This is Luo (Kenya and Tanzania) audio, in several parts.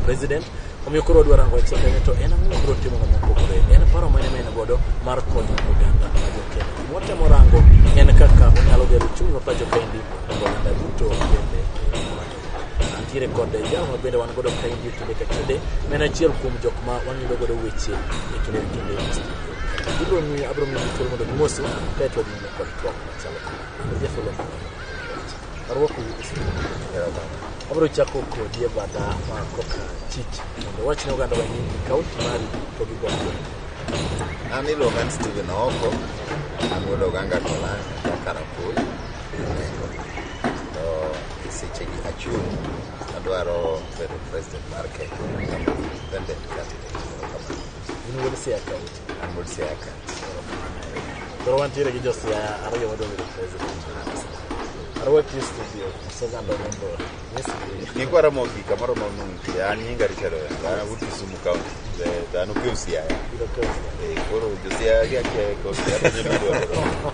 president. Omiyo koro wadwa rango achiel kanyo to en ang'o mabiro timo mopogore, en paro mane ma en godo mar konyo oganda ma jo Kenya. Gima watemo rango en kaka wanyalo gero uchumi ma pacho kaendi mondo oganda duto bende antiere kod jal ma bende wan godo kaendi e kinde ka kinde, ma en achiel kuom jok ma wang'ido godo weche e kinde ka kinde e studio. Ibiro miyo abiro miyo thuolo mondo gimosu kaeto wadhi nyime kod twak machalo kama. Jeff Oloo, arwako e studio. Abiro chako kodi e bada ma koka chich mondo wach ne oganda wa nyingi, kaunti mari to gi gweng'. An iluonga ni Stephen Ooko, an wuod Oganga Kolanga, Karapul, Orengo. To e sechegi achung' adwaro bedo president mar Kenya, I'm an independent candidate. Erokamano. In wuod Siaya County. An wuod Siaya County. Koro wantiere gi jo Siaya ariyo madwa bedo president. Arwaki e studio, mos oganda mondo nyisgi. Nyikwa Ramogi kamoro ma untie, an nyinga Richard Orengo, an awuok Kisumu County, to an okew Siaya. Biro kewo Siaya. Eh, koro jo Siaya gi akia e county, apenjo ni idwaro.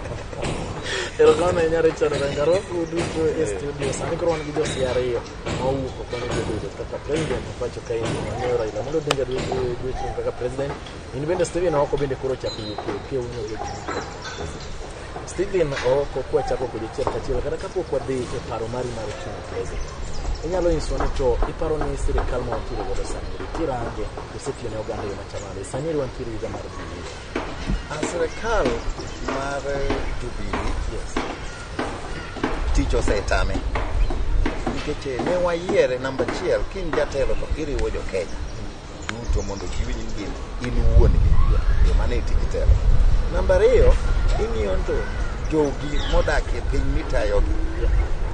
Erokamano ahinya Richard Orengo, arwakou duto e studio. Sani koro wan gi jo Siaya ariyo ma owuok oko ni dwa bedo kaka president ma pacho kaendi. Wang'eyo Raila Amolo Odinga dwa chung' kaka president. In bende Stephen Ooko bende koro ochako wuok e okew ni odwa chung' kaka president. Stephen Ooko, kwachako kodi achiel kachiel, kata kapok wadhi e paro mari mar chung' president, inyalo nyisowa ni to iparo ni sirikal ma wantiere godo sani kirange osetiyo ne oganda e yo machalo nade? Sani eri wantiere higa mar 2000. A sirikal mar Jubilee tich osetame nikech ne wayiere namba achiel. Ka in jatelo to iriwo jo Kenya duto mondo giwinj ni gin in wuon gi e mano e tij telo. Namba ariyo, ing'iyo ni to jogi modak e piny mitayogi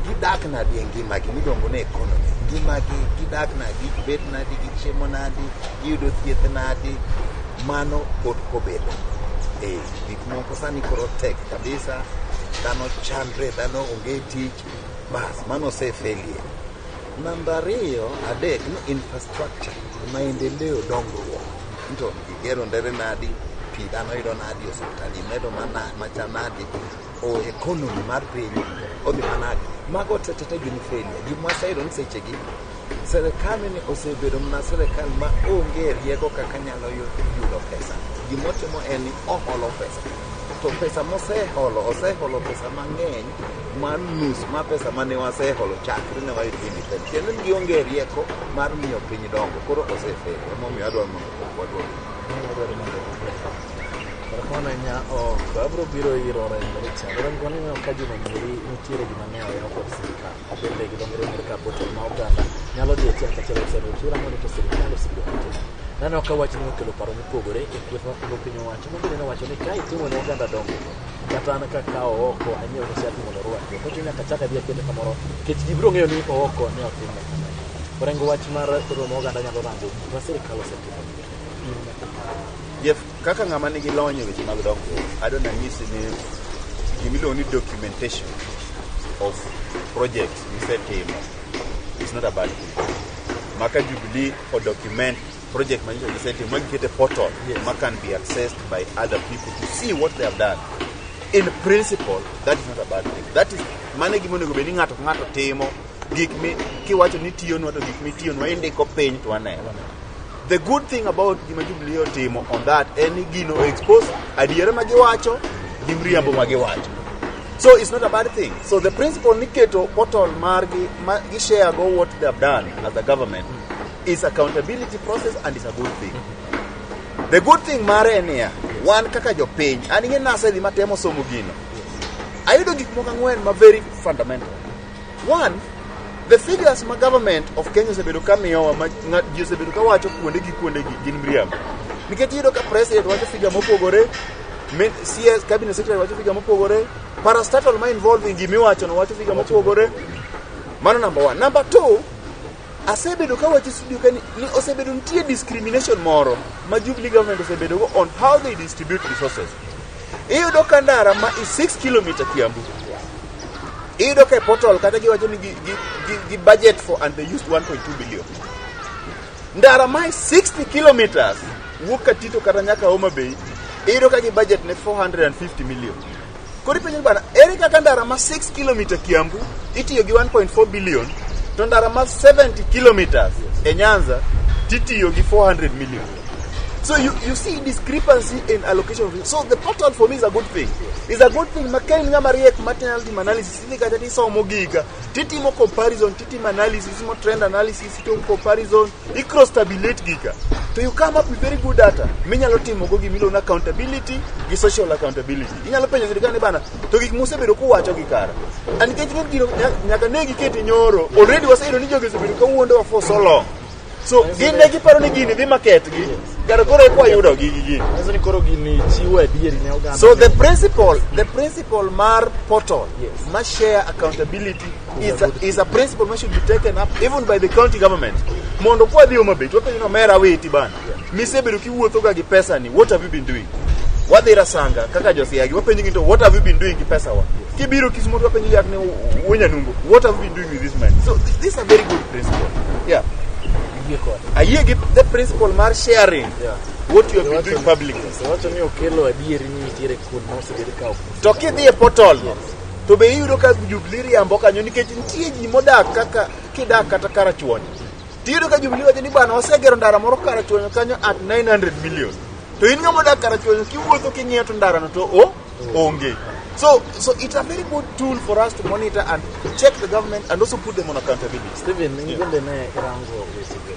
gidak nadi e ngimagi miluongo ni economy ngimagi, gidak nadi, gibet nadi, gichiemo nadi, giyudo thieth nadi. Mano pod kobedo e gik moko sani koro tek kabisa, dhano chandre, dhano onge tich, bas mano osefelie. Namba ariyo, adek ni infrastructure, maendeleo, dongruok to gigero ndere nadi, pi dhano yudo nadi, osiptal imedo machal nadi, o economy mar piny odhi manadi. Mago te te te gin failure. Gima waseyudo ni sechegi sirikal ni osebedo mana sirikal ma onge rieko kaka nyalo yudo pesa. Gimotimo en ni oholo pesa, to pesa moseholo, oseholo pesa mang'eny mar nus mar pesa mane waseholo chakre ne wayud independence. Tiende ni gionge rieko mar miyo piny dongo. Koro osefel, emomiyo adwaro mondo waduok. Adwaro mondo Erokamano ahinya ok abiro biro ir Orengo Richard. Orengo, waneno ka juma nieri nitiere gima ne oyaw kod sirikal bende gi dho ngere iluongo ka portal ma oganda nyalo dhi achiel kachiel e website to irango ni to sirikal osebedo katimo. Naneno ka wachni okelo paro mopogore e kweth mapingo piny owacho ma bende nowacho ni ka itimo ne oganda dongruok, kata an kakawo oko anyiew ne shati mondo orwaki, ok ochuno nyaka achak adhi akete kamoro nikech ji biro ng'eyo ni ooko ne otimne kamano. Orengo, wach mar portal ma oganda nyalo rango gik ma sirikal osetimo in Jeff, kaka ng'ama nigi lony e weche mag dongruok, adwa nanyisi ni gimiluongo ni documentation of projects misetimo is not a bad thing. Maka Jubilee o document project manyiso gisetimo ma gikete portal ma can be accessed by other people to see what they have done. In principle, that is not a bad thing. That is mano e gima onego bed ni ng'ato ka ng'ato timo. Gik mi kiwacho ni tiyonwa to gik mitiyonwa indiko piny to waneno. The good thing about gima Jubilee otimo on that en ni gino expose adiera ma giwacho gi mriambo ma giwacho. So it's not a bad thing. So the principle ni keto portal margi ma gi share go what they have done as a government is accountability process and is a good thing. The good thing mare en niya, wan kaka jopiny, an ing'e nasedhi matemo somo gino. Ayudo gik moko ang'wen ma very fundamental. One, the figures ma government of Kenya osebedo ka miyowa ma ji osebedo ka wacho kuonde gi kuonde gi gin mriambo. Nikech iyudo ka president wacho figure mopogore, CS cabinet secretary wacho figure mopogore, parastatal ma involving gimiwacho no wacho figure mopogore. Mano number one. Number two, asebedo ka wacho e studio ka ni osebedo nitie discrimination moro ma Jubilee government osebedo go on how they distribute resources. Iyudo ka ndara ma is 6 kilometer Kiambu. Iyudo ka e portal kata giwacho ni gi budget for and they used 1.2 billion. Ndara ma is 60 kilometers wuok Katito kata nyaka Homa Bay, iyudo ka gi budget ne 450 million. Koro ipenjo ni bana, ere kaka ndara ma 6 kilometer Kiambu itiyo gi 1.4 billion to ndara ma 70 kilometers e Nyanza Titiyo gi 400 million. So you see discrepancy in allocation of. So the portal for me is a good thing. It's a good thing. Ma ka in ng'ama riek manyalo timo analysis, idhi kacha tisomo giga, titimo comparison, titimo analysis, itimo trend analysis, itimo comparison, i cross tabulate giga. To you come up with very good data. Minyalo timo go gimiluongo ni accountability gi social accountability. Inyalo penjo sirikal ni bana, to gik musebedo kuwacho gi kara. And nikech ng'eny gino nyaka ne gikete nyoro, already waseyudo ni jogi osebedo kawuondowa for so long. So gin ne giparo ni gini dhi maketgi, kara koro eka wayudo gigi gini. Nyiso ni koro gini chiwo adieri ne oganda. So the principle mar portal ma share accountability is a principle ma should be taken up even by the county government. Mondo kwa dhi Homa Bay, to wapenjo ni omera weti bana. Misebedo kiwuotho ga gi pesa ni, what have you been doing? Wadhi Rasanga kaka josiagi, wapenjo gi to what have you been doing gi pesa wa? Kibiro Kisumu to wapenjo jak ni Wonyanungo, what have you been doing with this money? So this is a very good principle. Yeah. Iyie kode. Ayie gi the principle mar sharing what you have been doing publicly. Yes, Owacho ni okelo adieri ni nitiere kuond ma osebed ka ok. To kidhi e portal no, to be iyudo ka Jubilee riambo kanyo nikech nitie ji modak kaka kidak kata Karachuonyo. Tiyudo ka Jubilee wacho ni bana wasegero ndara moro Karachuonyo kanyo at 900 million. To in ng'ama odak Karachuonyo kiwuotho king'iyo to ndara no to o onge. So it's a very good tool for us to monitor and check the government and also put them on accountability. Stephen, in bende ne irango weche go.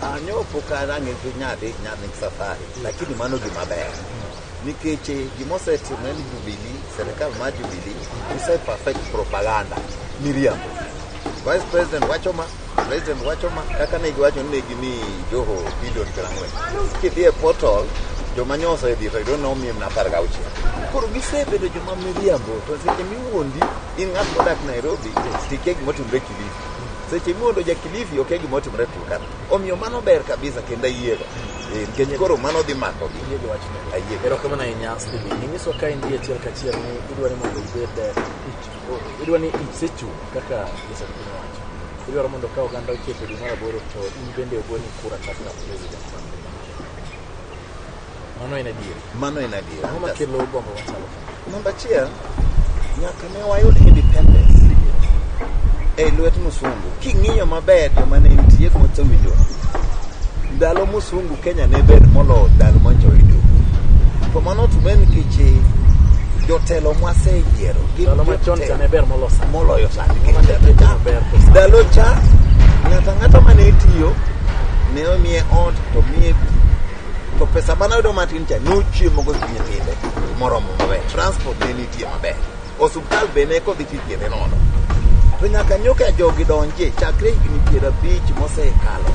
Anyo pok arang'e gi nyadhi nyadhi safari, lakini mano gima ber. Nikech gimosetimre ni Jubilee, sirikal mar Jubilee, ose perfect propaganda, miriambo. Vice President wacho ma, President wacho ma, kaka ne giwacho ni ne gimi Joho bilion 40. Kidhi e portal, joma nyoso e dhi to yudo nomiye mana 16. Koro gisebedo joma miriambo, to seche miwuondi, in ng'at modak Nairobi, tikia gimotimre Kilifi. Seche miwuondo ja Kilifi, okia gimotimre Turkana. Omiyo mano ber kabisa kendo ayiego. Eh, nikech koro mano dhi makogi. Iyie gi wachno. Ayie. Erokamano ahinya Stephen. Inyiswa ka in achiel kachiel ni idwaro ni mondo ibed idwa ni isechung' kaka jatend piny owacho. Idwaro mondo ka oganda ochopo dwe mar aboro to in bende ogoni kura kaka president mar piny mar Kenya. Mano en adieri. Mano en adier. Ang'o makelo gombo machalo kama? Namba achiel, nyaka ne wayud independence e lwet musungu. King'iyo maber joma ne nitie mosewinjo ndalo musungu Kenya ne ber moloyo ndalo manyocha oyudo uhuru. To mano to ber nikech jotelo mwaseyiero gin Ndalo machon cha ne ber moloyo sani. Moloyo sani. Ang'o mane keto maber to sani? Ndalo cha ng'ato ang'ata mane tiyo ne omiye ot to miye to pesa mane oyudo matin cha nochiemo go gi nyithinde moromo maber. Transport ne nitie maber. Osuptal be ne kodhi tithiedhe nono. To nyaka nyoka jogi donjie chakre higni 50 mosekalo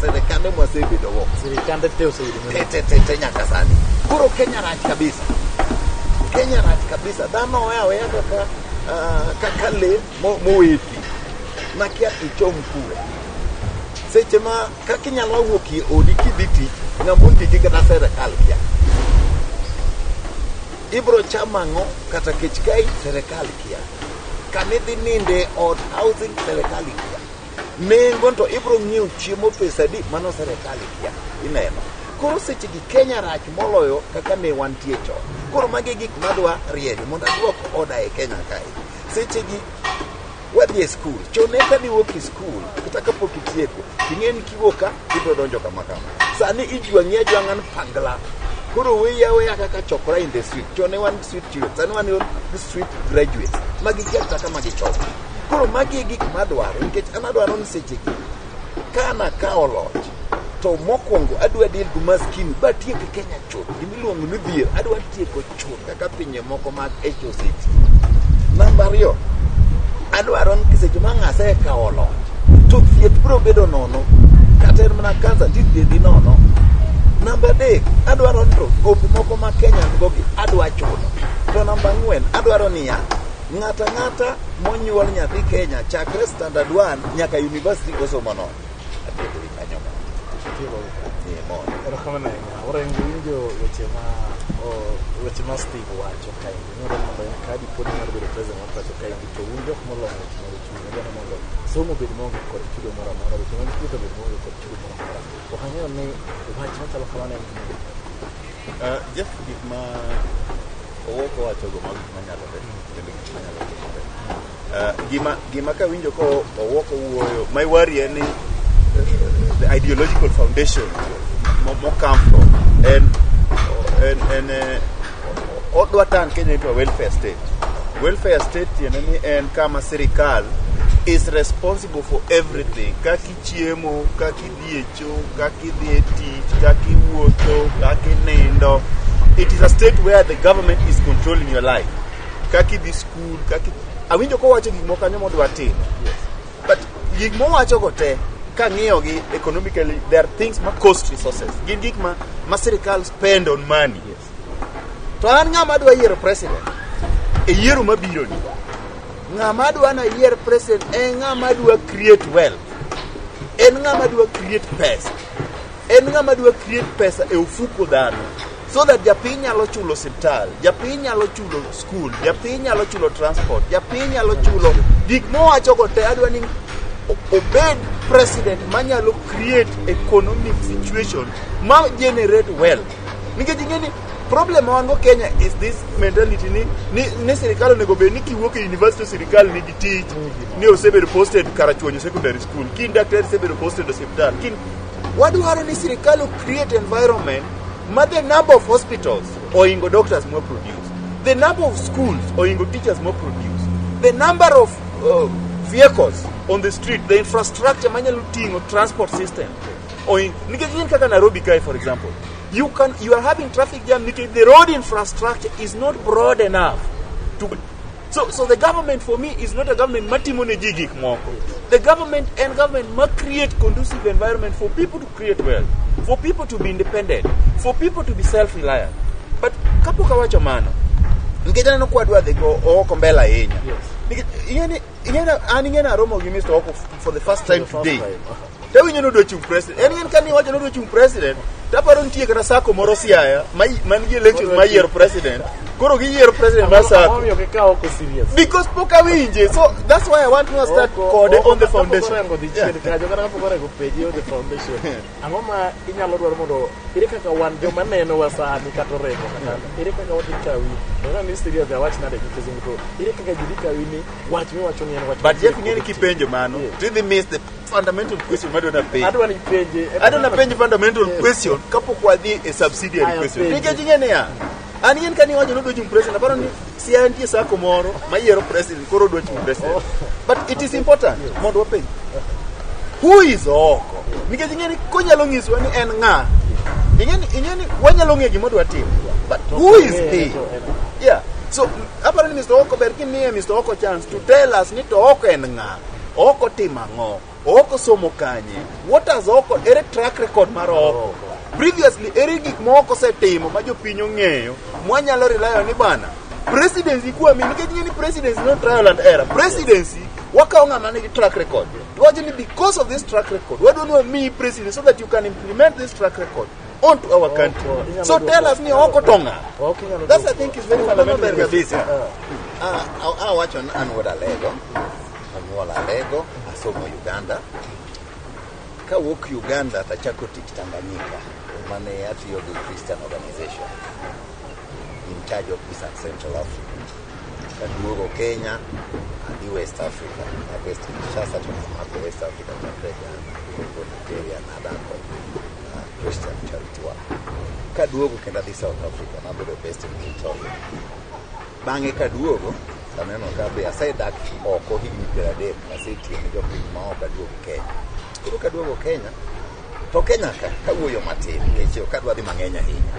sirikande mwasebedogo Sirikande te oseyudo te te te te nyaka sani. Koro Kenya rach kabisa. Kenya rach kabisa. Dhano owe aweya kaka le moweti. Makia ichom kure. Seche ma kaka inyalo wuok e odi kidhi tich, ng'ama ondiki kata sirikal kia. Ibro chamo ang'o kata kech kai sirikal kia. Kama idhi ninde ot housing sirikal kia. Nengo to ibro ng'iewo chiemo pesa adi mano sirikal kia. Ineno. Koro seche gi Kenya rach moloyo kaka ne wantie chon. Koro magi e gik madwa rieyo mondo aduok order e Kenya kae. Seche gi wadhi e skul. Chon eka niwuok e skul kata kapok itieko ting'e ni kiwuok ka ibro donjo kama kama. Sani ijwang'i ajwang'a ni pangla. Koro weyi aweya kaka chokra in the street. Chon ne wan street children. Sani wan street graduates. Magi kia kata kama gichomo. Koro magi e gik madwaro nikech an adwaro ni seche gi ka nakawo loch to mokwongo adwa deal gi maskini batiek Kenya chuth. Gimiluongo ni dhier adwa tieko chuth kaka pinje moko mag Asia osetieko. Namba ariyo, adwaro ni seche ma ang' asekawo loch to thieth biro bedo nono kata en mana kansa tithiedhi nono. Namba adek, adwaro ni to gope moko ma Kenya nigo gi adwa chulo. To namba ang'wen, adwaro niya, ng'ato ang'ata monyuol nyathi Kenya chakre standard 1 nyaka university osomo nono. Atieko gi kanyo mondo. Eh, mondo. Erokamano ahinya. Orengo winjo weche ma Steve wacho kaendi. Nyoro mondo en ka dipo ni nyalo bedo president mar pacho kaendi to un jok molony e weche mag uchumi. Adwaro mondo somo obed maonge kod chudo moro amora, weche mag thieth obed maonge kod chudo moro amora. Ok ang'eyo ni wach machalo kamano en gima Jeff, gik ma Owuok owachogo mago gik manyalore kendo gik manyalo timore. Gima kawinjo ko Owuok owuoyo, my worry en ni the ideological foundation mo come from en odwa turn Kenya into a welfare state. Welfare state tiende ni en kama sirikal is responsible for everything, kaka ichiemo, kaka idhi e cho, kaka idhi e tich, kaka iwuotho, kaka inindo. It is a state where the government is controlling your life, kaka idhi school, kaka awinjo kowacho gik moko kanyo modwa timo, but gik mowachogo te kang'iyogi economically, there are things ma cost resources, gin gik ma sirikal spend on money. To an ng'ama dwa yiero president e yiero mabiro ni, ng'ama dwa na yier president en ng'ama dwa create wealth, en ng'ama dwa create pesa, en ng'ama dwa create pesa e ofuko dhano so that japiny nyalo chulo osiptal, japiny nyalo chulo school, japiny nyalo chulo transport, japiny nyalo chulo gik mowachogo te. Adwa ni obed president manyalo create economic situation ma generate wealth, nikech ing'e ni problem ma wan go Kenya is this mentality ni sirikal onego bed ni kiwuok e university, sirikal nigi tich, ni osebedo posted Karachuonyo Secondary School, kin daktari osebedo posted osiptal kin. Wadwaro ni sirikal o create environment ma the number of hospitals oingo doctors mo produce, the number of schools oingo teachers mo produce, the number of vehicles on the street, the infrastructure manyalo ting'o transport system nikech in kaka Nairobi kae, for example, you are having traffic jam nikech the road infrastructure is not broad enough to. So the government for me is not a government matimo ne ji gik moko. The government en government ma create conducive environment for people to create wealth, for people to be independent, for people to be self-reliant. But kapok awacho mano, nikech aneno kwa dwa dhi go oko mbele ahinya. Nikech ing'eni an ing'eni aromo gi Mr. Oko for the first time For the first today. time. Tawinjo nodwa chung president. En kani iwacho nodwa chung president, taparo nitie kata sacco moro Siaya man gi elections ma yiero president. Koro giyiero president mar Ang'o sacco. momiyo ok ikaw oko serious? Because pok awinje. So that's why I want to start kode on the foundation. Kapok orengo dhi chien kanyo, kata kapok orengo penji on the foundation. Ang'o ma inyalo dwaro mondo ere kaka wan joma nenowa sani kata orengo kata ere kaka wadhi kawi? To ni serious awach nade gi kizungu, to ere kaka ji dhi kawi ni wach miwacho ni en wach But mantie Jeff, ing'e ni kod kipenjo mano, Yes. to idhi miss the fundamental question madwa na penjo. Adwa ni ipenje. Adwa na penjo fundamental Yes. question kapok wadhi e subsidiary Aya, question. penji. Nikech ing'e niya, an yien kani iwacho nodwa chung president, aparo ni Siaya nitie sacco moro mayiero president, koro odwa chung president. But it is important mondo wapenj. Who is Oko? Nikech ing'e ni konyalo nyisowa ni en ng'a, ing'e ni wanyalo ng'eyo gima odwa timo. But who is he? Yeah. So aparo ni Mr. Oko ber kimiye Mr. Oko chance to tell us ni to Oko en ng'a, Oko timo ang'o, Oko somo kanye, what has Oko, ere track record mar Oko. Previously, ere gik ma Oko osetimo ma jopiny ong'eyo, mwanyalo rely on ni bana. Presidency kuami, nikech ing'e ni presidency not trial and error. Presidency, wakawo ng'ama nigi track record. To wacho ni because of this track record, wadwa ni wamiyi presidency so that you can implement this track record onto our country. Inyalo So tell us ni Oko to ng'a. Ok inyalo That's I duoko. think is very fundamental Mano ber kabisa. Ah, awacho ni an wuod Alego, anyuola Alego, asomo Uganda. Kawuok Uganda tachako tich Tanganyika, mane atiyo gi Christian organization in charge of East and Central Africa. Kaduogo Kenya, adhi West Africa, West Kinshasa to namako West Africa chakre Ghana, Congo, Nigeria, nadako Christian charity work. Kaduogo kendo adhi South Africa, nabedo based in Pretoria. Bang'e kaduogo taneno ka be asedak oko higni 30, asetiyo ne jopiny ma ok aduogo Kenya. Koro kaduogo Kenya, to Kenya ka kawuoyo matin nikech ok adwa dhi mang'eny ahinya.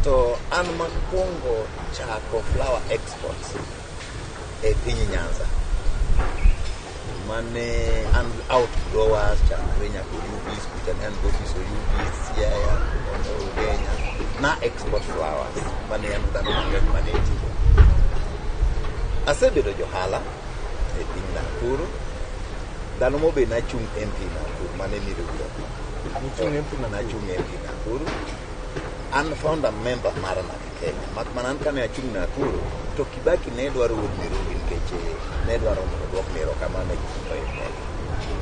To an makwongo chako flower export e piny Nyanza. Mane an outgrowers chakre nyaka Oyugis, kucha ne an gi office Oyugis, Siaya, Ugenya. Na export flowers mane an dhano mang'eny mane tiyo. Asebedo johala e piny Nakuru. Ndalo mobe nachung' MP Nakuru mane Mirugo. Nichung' MP Nakuru. Nachung' MP Nakuru. An founder member mar NARC Kenya. Mak mana an kane achung' Nakuru to Kibaki ne dwaro wuod Mirugi nikech ne dwaro mondo oduok ne erokamano e gik moyud.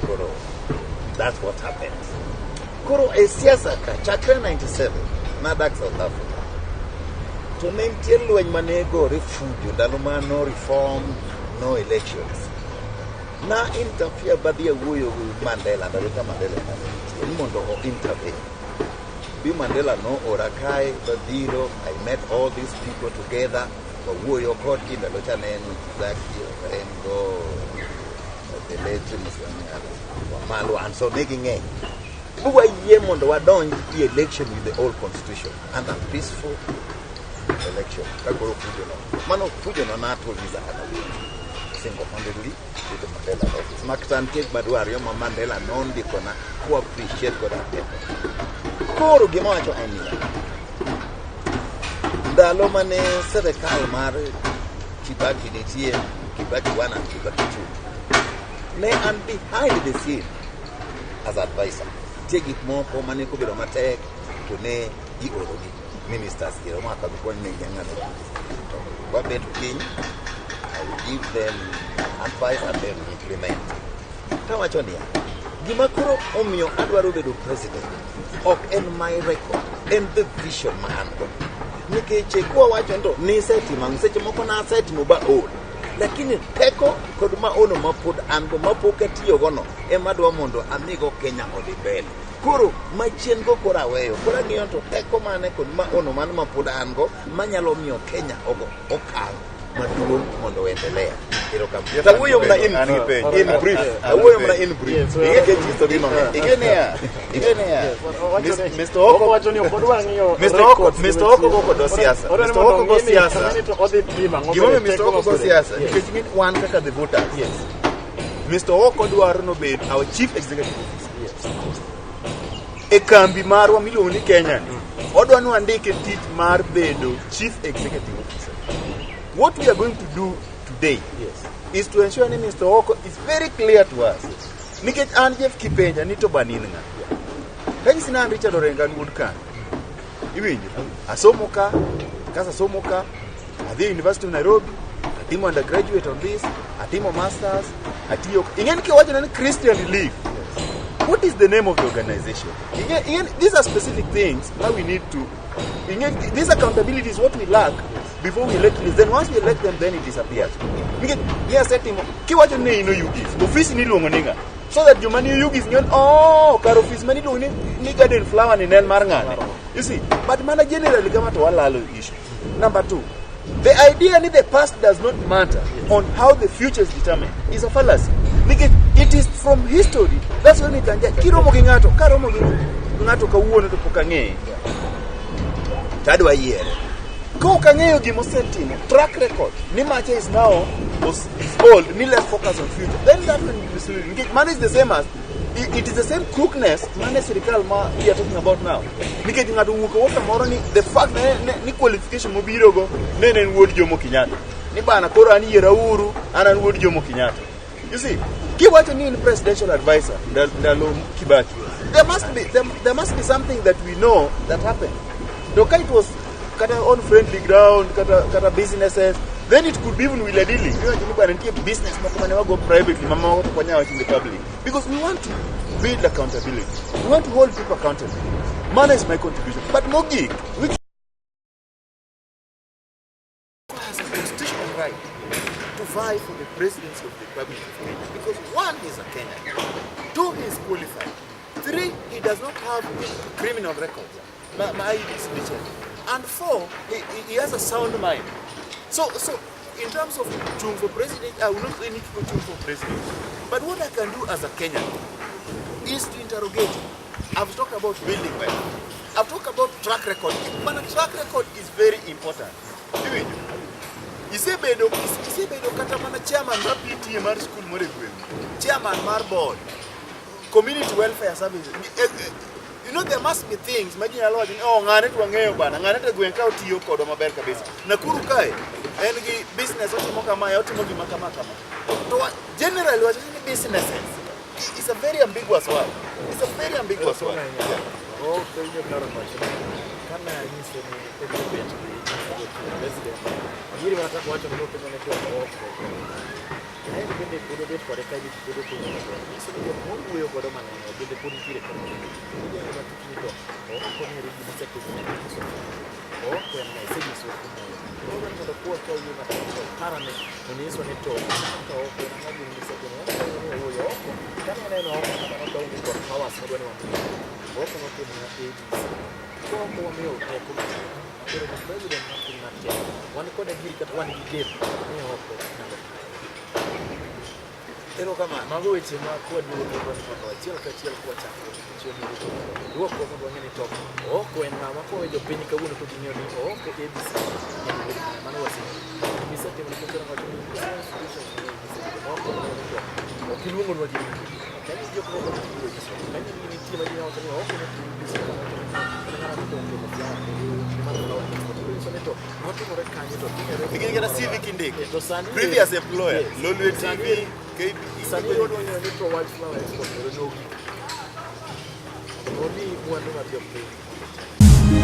Koro that's what happened. Koro e siasa ka chakre 97 nadak South Africa. To ne nitie lweny mane gore fujo ndalo ma no reform, no elections. Na interfere badhi awuoyo gi Mandela ndalo ka Mandela ni mondo o intervene. Bi Mandela no ora kae babiro, I met all these people together, wawuoyo kodgi ndalo cha ne en Zaki, Orengo, the late Wamalwa, and so ne ging'eny. Wayie mondo wadonj e election with the old constitution and a peaceful election. Ka koro fujo no. Mano fujo no natol ni Zaka single handedly with the Mandela office. Makata nitie barua ariyo ma Mandela nondikona ko appreciate koda effort. Koro gima wacho en niya, ndalo mane sirikal mar Kibaki nitie, Kibaki 1 and Kibaki 2, ne an behind the scene as advisor. Nitie gik moko mane kobedo matek to ne ioro gi ministers iro ma ka kony ne ng'ato. To wabet piny, I will give them advice and then implement. Tawacho niya, gima koro omiyo adwaro bedo president ok en my record, en the vision ma an go. Nikech kwawacho ni to nisetimo ang'o, seche moko nasetimo ba ol. Lakini teko kod maono mapod an go mapok atiyogo no ema adwa mondo amigo Kenya odhi mbele. Koro machien go koro aweyo. Koro ang'iyo to teko mane kod maono mane mapod an go manyalo miyo Kenya ogo okang' maduong' mondo oendelea. Erokamano. Tawuoyo mana in An gi penjo. in brief. Awuoyo mana in brief. Yes, Nikech history no ng'eny. Ing'e niya, ing'e niya, Mr. Oko Owacho ni ok odwa ng'iyo Mr. Oko, records Mr. Oko go kod siasa. Odwa ni Mr. mondo Oko go ong'e ni siasa. ni to odhi timo ang'o Gimomiyo bende Mr. teko Oko go mosebet. siasa Yes. nikech ing'e ni wan kaka the voters. Yes. Mr. Oko dwaro nobed our chief executive officer. Yes. E kambi marwa miluongo ni Kenya ni, odwa ni wandike tich mar bedo chief executive officer. What we are going to do today Yes. is to ensure ni Mr. Oko is very clear to us. Nikech an Jeff Kipenja ni to banin ng'a. Kanyisi ni an Richard Orengo an wuod Kano. Iwinjo? Asomo ka, kasa somo ka, adhi University of Nairobi, atimo undergraduate on this, atimo masters, atiyo. Ing'e ni kiwacho ni Christian Relief. What is the name of the organization? Ing'e, these are specific things now we need to. Ing'e, this accountability is what we lack before we elect leaders. Then once we elect them, then it disappears. Nikech yes, atimo kiwacho ni ino Ugis, ofisi ni iluongo ni ng'a? So that joma ni Ugis ng'eyo ni, oh, kar ofis mane iluongo ni Garden Flower ni ne en mar ng'ane. You see, but mana generally kama to walalo issue. Number two, the idea ni the past does not matter on how the future is determined is a fallacy. Nikech it is from history. That's when we can judge. Kiromo gi ng'ato, karomo gi ng'ato kawuono to pok ang'eye. Tadwa yiere. Ka ok ang'eyo gimosetimo, track record, ni macha is now is old, ni let's focus on future. Then that will be misleading. Nikech mano is the same as, it is the same crookness mane sirikal ma we are talking about now. Nikech ng'ato owuok awuok kamoro ni the fact ni qualification mobirogo ne en wuod Jomo Kenyatta. Ni bana koro an yierauru, an wuod Jomo Kenyatta. You see, kiwacho ni in presidential advisor ndalo Kibaki, there must be something that we know that happened. To ka it was kata on friendly ground, kata businesses, then it could be even willy-nilly. Iwacho ni bana nitie business moko mane wago privately, mamoko to ok wanyal wacho in the public. Because we want to build accountability. We want to hold people accountable. Mano is my contribution. But mogik, which has a constitutional right to vie for the presidency of the Republic of Kenya. Because one, he is a Kenyan. Two, he is qualified. Three, he does not have criminal records. My signature. And four, he has a sound mind. So in terms of chung for president, I will not say need to chung for president. But what I can do as a Kenyan is to interrogate. I've talked about building wealth. I've talked about track record. But a track record is very important. Iwinjo? Isebedo kata mana chairman mar PTA mar school moro e gweng', chairman mar board, community welfare services. You know there must be things ma ji nyalo wacho ni oh ng'ane to wang'eyo bana, ng'ane to e gweng' ka otiyo kodwa maber kabisa. Nakuru kae en gi business otimo kamae, otimo gima kama kama. To generally wacho ni businesses is a very ambiguous word. It's a very ambiguous word. Yeah. Openjo kar wacho ni kane anyise ni obiro bet gi president giri mana kaka wacho ni nopenjo ne to oko en bende pod obet kode ka ji pod openjo ne to nyiso ni jok mowuoyo godo maneno bende pod nitiere kod ni to oko ni gima osetimo ne nyiso Ooko en ng'a isenyisowa kumoyo. Koro wadwaro mondo kwa kawuoyo matin to parane onyiswa ni to kaka Ooko en ang'o gini misetimo wanyalo ni ooyo Ooko kane aneno Ooko kamano to aonge kod powers madwa ni wamiye. Ooko notimonwa ABC. Ka Ooko wamiyo teko koro ni president mar piny mar Kenya wan kod adieri kata wan gi geno ni Ooko nyalo Erokamano. Mago weche ma kwaduogo to wadwani mondo achiel kachiel kwachako chiemo duoko mondo wang'e ni to Ooko en ng'ama kowe jopiny kawuono to ging'eyo ni Ooko ABC en wuod ng'a mano waseng'eyo. Gisetimo nikech wacho ni institutions mang'eny gisebedo ma ok wadwar ni to ok iluongonwa gi nying. Ka ni jok moko to ibiro nyiso. Ka ni nitie ma ji nyalo wacho ni Ooko ne produce kata wacho ni kata ng'ama to okelo flower mar flower export. Ibiro nyiso ni to notimore kanye to timore. Nikech kata CV kindiko. To sani Previous employer, Yes. Lolwe Sani- TV, KB. Sani wadwa ng'eyo ni to wach flower export ero nogik. Omi mwandu mar jopiny.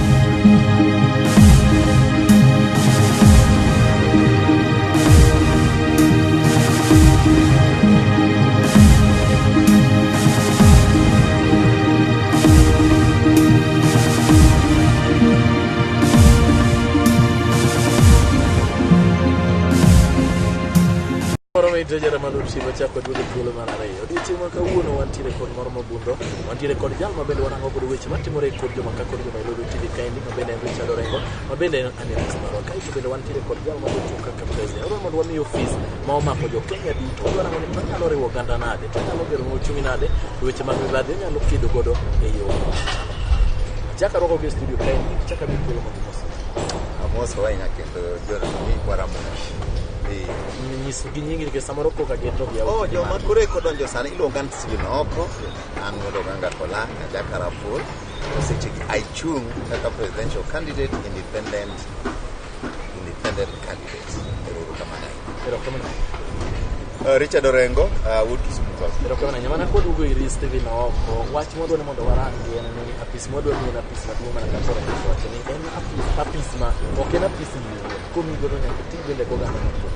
Moro mito jara malo chiwo chako duogo thuolo mar ariyo. Odiochieng' ma kawuono wantiere kod moro mobundho, wantiere kod jal ma bende warango godo weche matimore e kor joma ka kod joma Ilulu TV kaendi, ma bende en Richard Orengo, ma bende en analyst marwa. Kaeto bende wantiere kod jal ma ochung' kaka president. Odwaro mondo wamiye ofis ma omako jo Kenya duto. Odwaro rango ni to onyalo riwo oganda nade, to onyalo gero uchumi nade, to weche mag mibadhi onyalo kedo godo e yo machalo nade. Achako arwako gi e studio kaendi, achako amiyi thuolo mondo imosi. Amoso ahinya kendo joneno ni Waramogi. Eh. Nyis gi nyingi nikech samoro koka gin to giyawo. Oh, joma koro eko donjo sani iluonga ni Stephen Oko, an wuod Oganga Kola, Ajaka Rapur. To sechegi achung' kaka presidential candidate, independent, independent candidate. Ero uru kamano ahinya. Erokamano. Richard Orengo, wuod Kisumu County. Erokamano ahinya. Mana kwaduogo iri Stephen Oko, wach mwadwa ni mondo warangi en ni apis mwadwa ni en apis maduong' mana kaka Orengo osewacho ni en apis, apis ma ok en apis miwuon. Komiyi godo nyaka iting' bende goganda mathoth.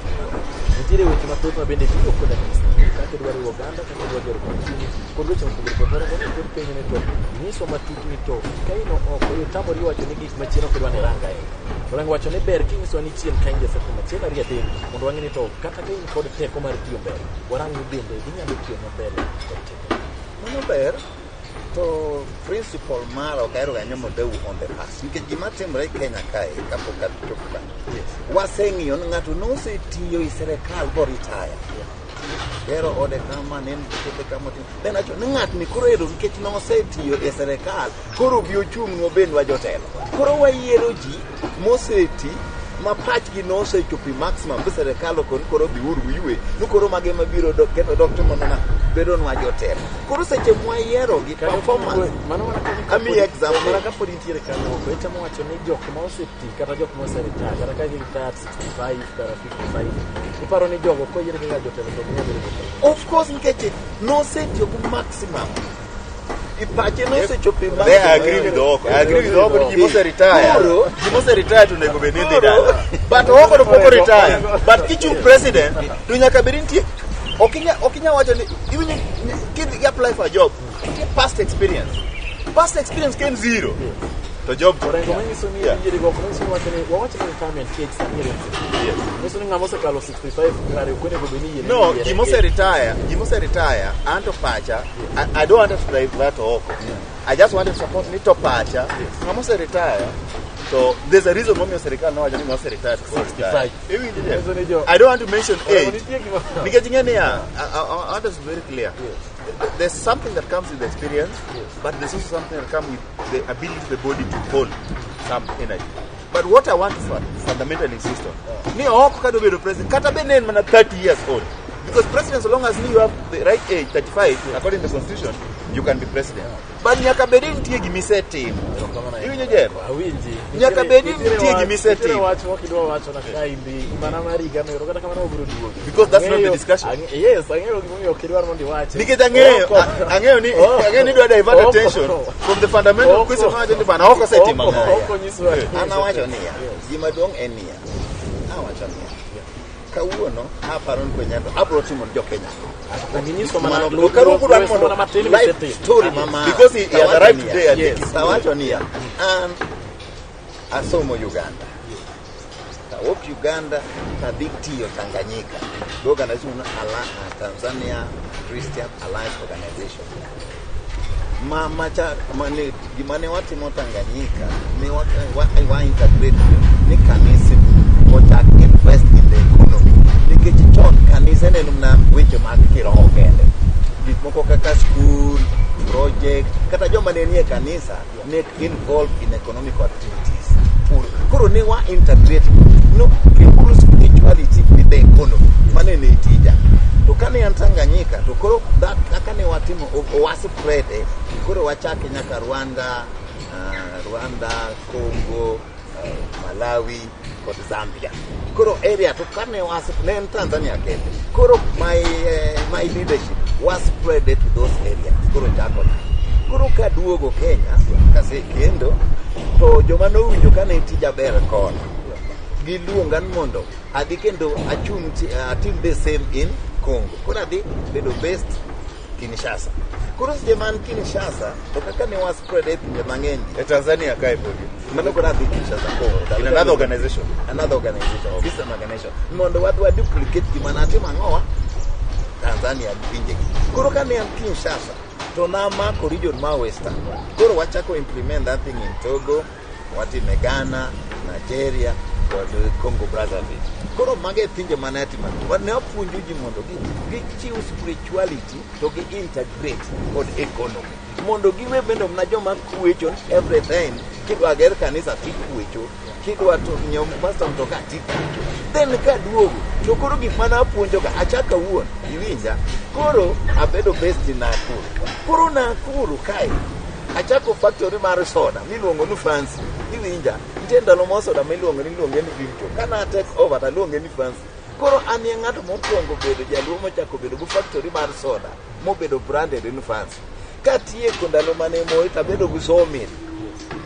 Nitiere weche mathoth ma bende biro kod apis kaka idwa riwo oganda, kaka idwa gero uchumi, kod weche mopogore opogore. Orengo ni pod penjo ni to nyiswa matut ni to ka in oko itamori wacho ni gik machien ok idwa ni irang ahinya. Orengo wacho ni ber kinyisowa ni chien ka in jasetimo achiel ariyo adek mondo wang'e ni to kata ka in kod teko mar tiyo mbele, warang ni bende inyalo tiyo mbele kod teko. Mano ber to principle mara ok ahero ga nyomo deu on the past nikech gima timore e Kenya kae kapok achopo kanyo. Yes. Waseng'iyo ni ng'ato nosetiyo e sirikal boritaya. Gero ode kama, ne en puothe kama otimo. Then awacho ni ng'atni koro ero nikech nosetiyo e sirikal, koro obi ochung'nwa obednwa jotelo. Koro wayiero ji moseti ma pachgi nosechopo e maximum bi sirikal okoni koro dhiuru uywe ni koro mago ema biro dok kendo dok timo nana bedonwa jotelo. Koro seche mwayierogi performance Mano mana ka Amiyi example. Mana kapod intiere kanyo oko, itemo wacho ni jok ma oseti kata jok ma oseretire kata ka giretire at 65 kata 55 iparo ni jogo koyier kaka jotelo to ok ginyal bedo jotelo. Of course nikech nosetiyo gi maximum. I pache nosechopo e There I agree with Oko. I agree with Oko ni ji mose retire. Koro- Ji mose retire to onego bed ni dhi Koro- dala. But Oko to pok retire. But kichung president to nyaka bed ni nitie ok inya wacho ni iwinjo kidhi apply for a job nitie past experience. Past experience ka en zero to job Orengo manyiso ni Yeah. yiere go ok manyiso ni wacho ni wawacho ni retirement age sani en 65. Yes. Manyiso ni ng'ama osekalo 65 kare ok onego bed ni yiene No, yiere. ji mose retire, ji mose retire, anto pacha, I don't want to divert Oko. I just wanted to support ni to pacha. Ng'ama ose retire, to there's a reason momiyo sirikal nowacho ni ng'ama ose retire to koro retire. 65. Iwinjo Manyiso ni je? jo- I don't want to mention Orengo age. nitie gima- Nikech ing'e niya, I want us to be very clear. Yes. There's something that comes with experience, Yes. but there's also something that comes with the ability of the body to hold some energy. But what I want to fundamentally insist on, ni Oko ka dobedo president, kata bed ni en mana 30 years old, because president, so long as you have the right age, 35, according to the constitution, you can be president. But nyaka bed ni nitie gima isetimo. Erokamano ahinya. Iwinjo Jeff? Awinji. Nyaka bed ni Nitiere nitie wach- gima isetimo. nitiere wach mok idwa wacho na kaendi mana mar higa mero kata kamano wabiro duogo. Because that's not the Ang'eyo- discussion. Yes, ang'eyo gimomiyo ok idwar mondo iwache. Nikech ang'eyo, Oko. ang'eyo ni Oko. ang'eyo ni idwa divert Oko. attention from the fundamental Oko. question mawacho ni bana Oko osetimo Oko. ang'o. Oko nyisowa. An awacho niya, gima duong' en niya, awacho niya, kawuono aparo ni kwenyato abiro timo ne jo-Kenya. Ginyiso mana Mano, koro kudwaro mondo mana matin life misetimo. story ma mara. Because he has Tawacho arrived niya, today, I think Yes. Tawacho niya, an Asomo Uganda. Kawuok Uganda tadhi tiyo Tanganyika. Gi organization Tanzania Christian Alliance Organization. Ma macha mane gima ne watimo Tanganyika ne wa integrate ni kanise ochak invest in the economy. Nikech chon kanise ne en mana weche mag kiroho kende. Gik moko kaka school, project, kata joma ne nie kanisa ne involved in economic activities. Pur. Koro ne wa integrate no riwuru spirituality with the economy. Mano ne tija. To kane an Tanganyika to koro that kaka ne watimo wa spread koro wachake nyaka Rwanda, Rwanda, Congo, Malawi kod Zambia. Koro area to kane was ne en Tanzania kende. Koro my leadership was spread to those areas. Koro chako na. Koro kaduogo Kenya kasekendo to joma nowinjo kane tija ber kono giluonga ni mondo adhi kendo achung' atim the same in Congo. Koro adhi bedo based Kinshasa. Koro seche man Kinshasa to kaka ne wa spread e pinje mang'eny E Tanzania kae podi. Mano koro adhi Kinshasa Congo. In another organization. Another organization, okay. System organization. Mondo wadhi wa duplicate gima natimo ang'owa Tanzania gi pinje gi. Koro kane an Kinshasa to namako region ma Western. Koro wachako implement that thing in Togo, watime Ghana, Nigeria kod Congo Brazzaville. Koro mago e pinje mane atimo. Ne wapuonjo ji mondo gichiw spirituality to gi integrate kod economy. Mondo giwe bende mana joma kwecho every time kidwa ger kanisa tikwecho, kidwa to nyiew pastor mtoka tikwecho. Then kaduogo to koro gik mane apuonjo ka achako awuon iwinja koro abedo based in Nakuru. Koro Nakuru kae achako factory mar soda miluongo ni Fancy. Iwinja nitie ndalo mo soda miluongo ni iluonge ni Vimto. Kana take over taluonge ni Fancy. Koro an e ng'ato mokwongo bedo jaluo mochako bedo gi factory mar soda mobedo branded ni Fancy. Katieko ndalo mane Moi tabedo gi sawmill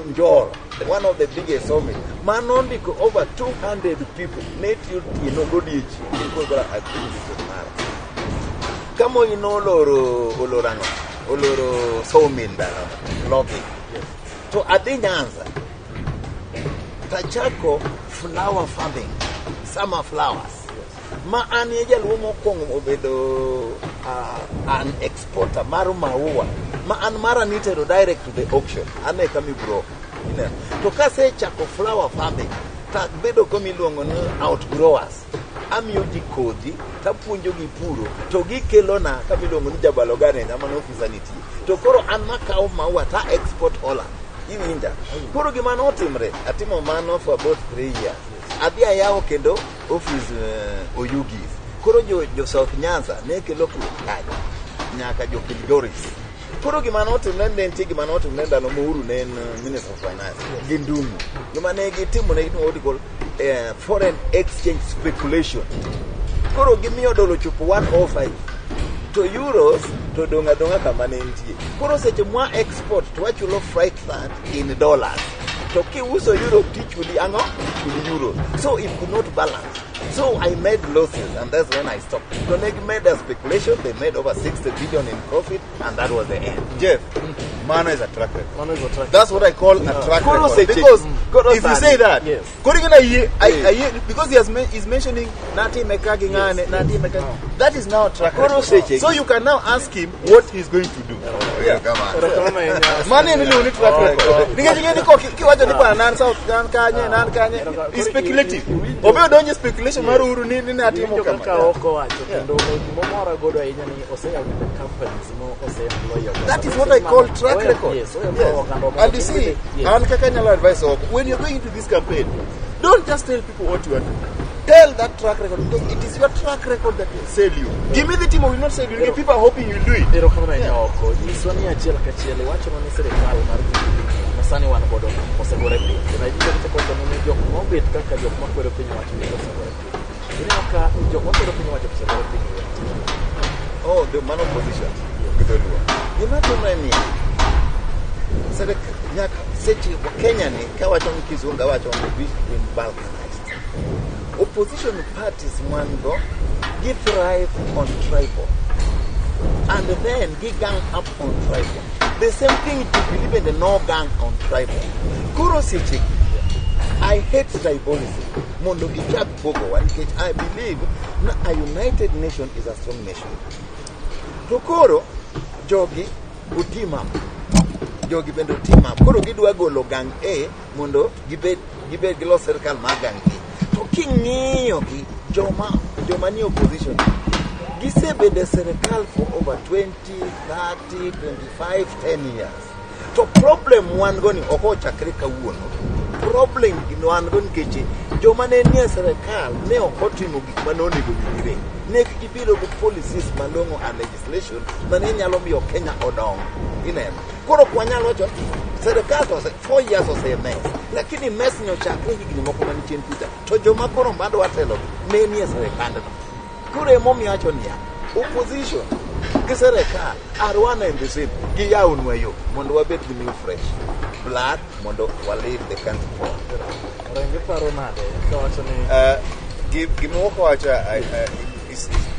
Njoro, one of the biggest sawmill. Mano ndiko over 200 people ne tiyo otieno godiechieng' koro activities mara. Ka Moi noloro oloro ang'o? Oloro sawmill ndalo logging. To adhi Nyanza tachako flower farming, summer flowers. Ma an e jaluo mokwongo obedo an exporter mar maua ma an mara nitero direct to the auction an e kami broker ineno to kasechako flower farming tabedo komiluongo ni outgrowers amiyo ji kodhi tapuonjo gi puro to gikelona kamiluongo ni Jabalo Garden ema ne ofisa nitie to koro an makawo maua ta export Holland iwinja koro gima notimre atimo mano for about 3 years adhi ayawo kendo office Oyugis koro jo South Nyanza ne kelo kuth kanyo nyaka jo Kilgoris koro gima notimre ne nitie gima notimre ndalo ma Uhuru ne en Minister of Finance gi Ndung'u gima ne gitimo ne what you call foreign exchange speculation koro gimiyo dola ochopo 105 to euros to dong' adong'a kama ne nitie koro seche mwa export to wachulo freight that in dollars to kiuso euro tichuli ang'o ichuli euros so it could not balance so I made losses and that's when I stopped to ne made a speculation they made over 60 billion in profit and that was the end. Jeff, mano is a track record. Mano is a track That's what I call a track Koro record. seche- Because koro if you sani- say that, Yes. koro ing'e na yie, because he's mentioning natime ka gi ng'ane, natime ka. That is now a track Koro record. seche- So you can now ask him what he's going to do. Yeah, come on. Erokamano ahinya. Mano en iluongo ni track Oh, record. Nikech ing'e ni kiwacho ni bwana nan South nan kanye nan kanye is speculative. Obe odonjo e speculation mar Uhuru ni natimo Iwinjo kama. kaka oko wacho kendo gimomora godo ahinya ni oseyawo different companies mo ose-employ oganda. That is what I call track record. Yes, o-employ oganda moko. And you see, Yes. and kaka anyalo advice oko, when you're going into this campaign, don't just tell people what you want to do. Tell that track record because it is your track record that will sell you. Give me the team will not sell you. People are hoping you'll do it. Erokamano ahinya oko. Nyiswa ni achiel kachiel iwachonwa ni sirikal mar Jubilee masani wan godo osegore piny. Kendo iwinjo kichako wacho ni jok mobet kaka jok makwedo piny owacho ni osegore piny. Ineno ka jok makwedo piny owacho osegore piny e weche. Oh, the man opposition gi dholuo. Gima timre ni nyaka seche Kenya ni kawacho ni kizungu awacho ni we've been balkanized. Opposition parties wan go gi thrive on tribal and then gi gang up on tribal. The same thing Jubilee bende no gang on tribal. Koro seche gi I hate tribalism mondo gichak pogowa nikech I believe na a united nation is a strong nation. To koro jogi oteam up, jogi bende oteam up. Koro gidwa golo gang A mondo gibed gilos sirkal mar gang B. To king'iyo gi joma ni opposition, gisebedo e sirkal for over 20, 30, 25, 10 years. To problem wan go ni ok ochakre kawuono. Problem wan go nikech joma ne nie sirkal ne ok otimo gik mane onego winjre. Ne gibiro gi policies malong'o and legislation mane nyalo miyo Kenya odong. Ineno. Koro ok wanyal wacho sirkal to 4 years ose mess. Lakini mess ni ochakre higni moko mane chien kucha. To joma koro madwa telo ne nie sirkandno. Koro emomiyo awacho niya, opposition gi sirkal are one and the same. Giyawnwa yo mondo wabed gi new fresh blood mondo wa lead the country forward. Orengo, iparo nade kawacho ni Gima wacho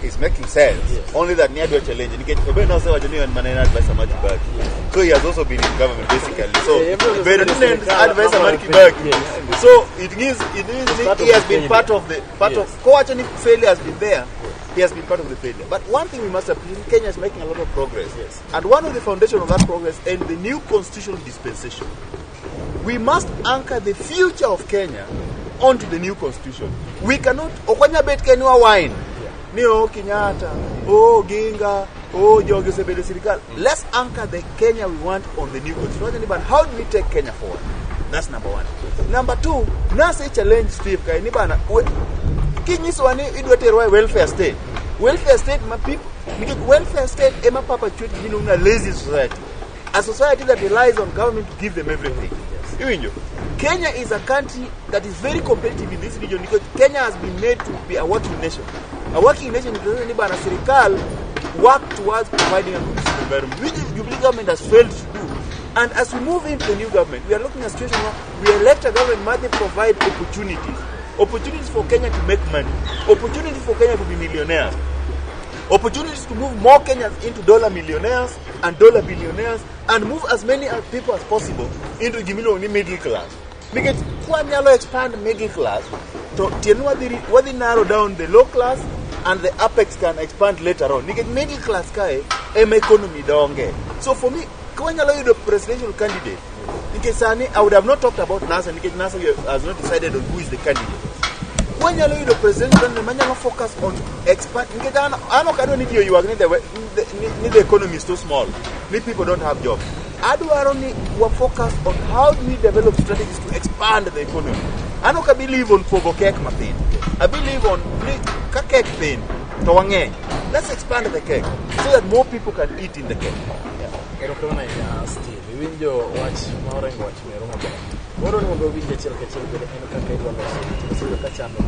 is making sense. Only that ni adwa challenge nikech Obe nosewacho ni en mana en advisor mar Kibaki. So he has also been in government basically. So Yeah, everyone bedo is ni en sirkal, advisor mar mar Kibaki. Yes. So it means part of he has the been failure. part of the part of kowacho ni failure has been there. He has been part of the failure. But one thing we must appreciate, Kenya is making a lot of progress. And one of the foundation of that progress and the new constitutional dispensation, we must anchor the future of Kenya onto the new constitution. We cannot, ok wanyal bet ka ni wine ni o Kenyatta, o Ginga, o jogi osebedo e sirikal. Let's anchor the Kenya we want on the new constitution. But how do we take Kenya forward? That's number one. Number two, nase challenge Steve kae ni bana kinyisowa ni idwa terowa e welfare state. Welfare state ma people, nikech welfare state ema perpetuate gimiluongo ni a lazy society. A society that relies on government to give them everything. Iwinjo? Kenya is a country that is very competitive in this region because Kenya has been made to be a working nation. A working nation is ni bana sirikal work towards providing a conducive environment, which the Jubilee government has failed to do. And as we move into the new government, we are looking at a situation where we elect a government that provide opportunities. Opportunities for Kenya to make money. Opportunities for Kenya to be millionaires. Opportunities to move more Kenyans into dollar millionaires and dollar billionaires and move as many people as possible into gimiluongo ni middle class. Nikech kwanyalo expand middle class, to tiende wadhi narrow down the low class and the apex can expand later on. Nikech middle class kae ema economy donge. So for me, kwanyalo yudo presidential candidate, nikech sani I would have not talked about NASA nikech NASA has not decided on who is the candidate. Wanyalo yudo presidential candidate manyalo focus on expand nikech an ok adwa ni ji oywag ni the economy is too small, ni people don't have jobs. Adwaro ni wa focus on how do we develop strategies to expand the economy. An ok believe on pogo cake mathin. I believe on ni ka cake thin to wang'eny, let's expand the cake so that more people can eat in the cake. Erokamano ahinya, Steve. Iwinjo wach ma Orengo wacho ero maber. Moro ni mondo wawinj achiel kachiel bende en kaka idwa loso weche mosebedo ka chando.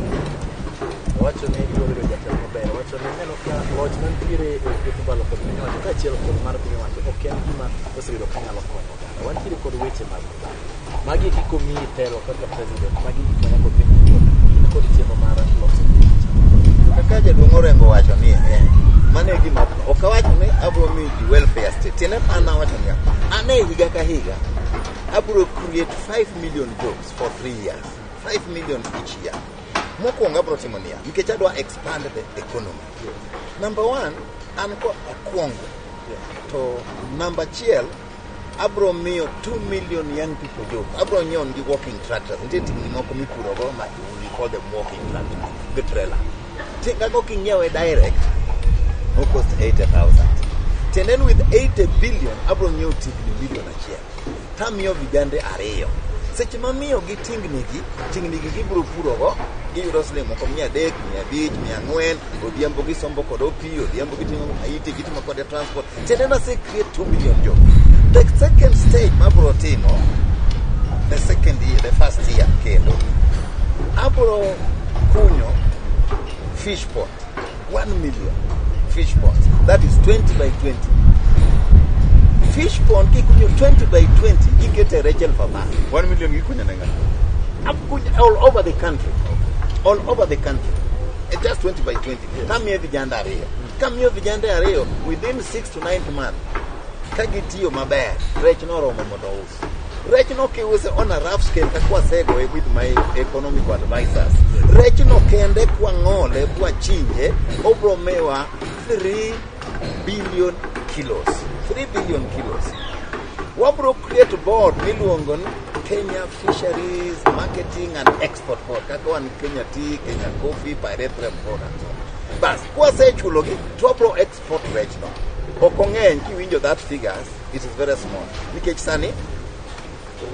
Owacho ni idwa bedo jatelo maber. Owacho ni ineno ka loch mantiere e kweth mbalo kod piny owacho kaachiel kod mar piny owacho ok en gima osebedo ka nyalo konyo oganda. Wantiere kod weche mag mibadhi. Magi eki komiyi telo kaka president, magi gik ma nyaka openj ni in kod chenro mar loso piny. Kaka jaduong' Orengo wacho ni mano e gima ok awacho ni abiro miyo ji welfare state. Tiende an awacho niya, an e higa ka higa abiro create 5 million jobs for 3 years. 5 million each year. Mokwongo abiro timo niya, nikech adwa expand the economy. Number one, an ko akwongo to number achiel abro miyo 2 million young people jobs. Abro nyiewo negi walking tractors. Nitie tingni moko mipurogo ma we call them walking tractors gi trailer. Tingago king'iewe direct o cost 80,000. Tiende ni with 80 billion abro nyiewo tingni milion 1 tamiyo vijande ariyo. Seche mamiyo gi tingni gi, tingni gi gibiro purogo, giyudo siling moko 300, 500, 400, odhiambo gisombo kod opi, odhiambo giting'o maiti, gitimo kode transport. Tiende ni ase create 2 million jobs. The second stage mabro timo, the second year, the first year kendo, abro kunyo fish pond, 1 million fish ponds. That is 20 by 20. Fish pond kikunyo 20 by 20, ikete rech 10,000. 1 million gikunyo ne ng'a? Akunya all over the country. All over the country. It's just 20 by 20. Kamiyo vijande ariyo. Kamiyo vijande ariyo within 6 to 9 months. Ka gitiyo maber, rech noromo mondo ous. Rech no kiuse on a rough scale kaka wasegoye with my economic advisors. Rech no kende kwang'ole kwachinje obro miwa 3 billion kilos. 3 billion kilos. Wabro create board miluongo ni Kenya Fisheries Marketing and Export Board kaka wan Kenya Tea, Kenya Coffee, Pyrethrum Board and so on. Bas, kwasechulogi to wabro export rech no. Ok ong'eny kiwinjo that figures, it is very small. Nikech sani,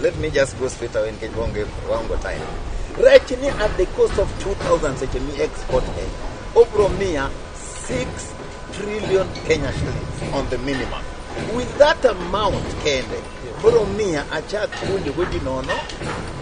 let me just go straight away nikech waonge time. Rech ni at the cost of 2000 seche mi export e, obro miya 6 trillion Kenya shillings on the minimum. With that amount kende, bro miya achak puonjogo ji nono,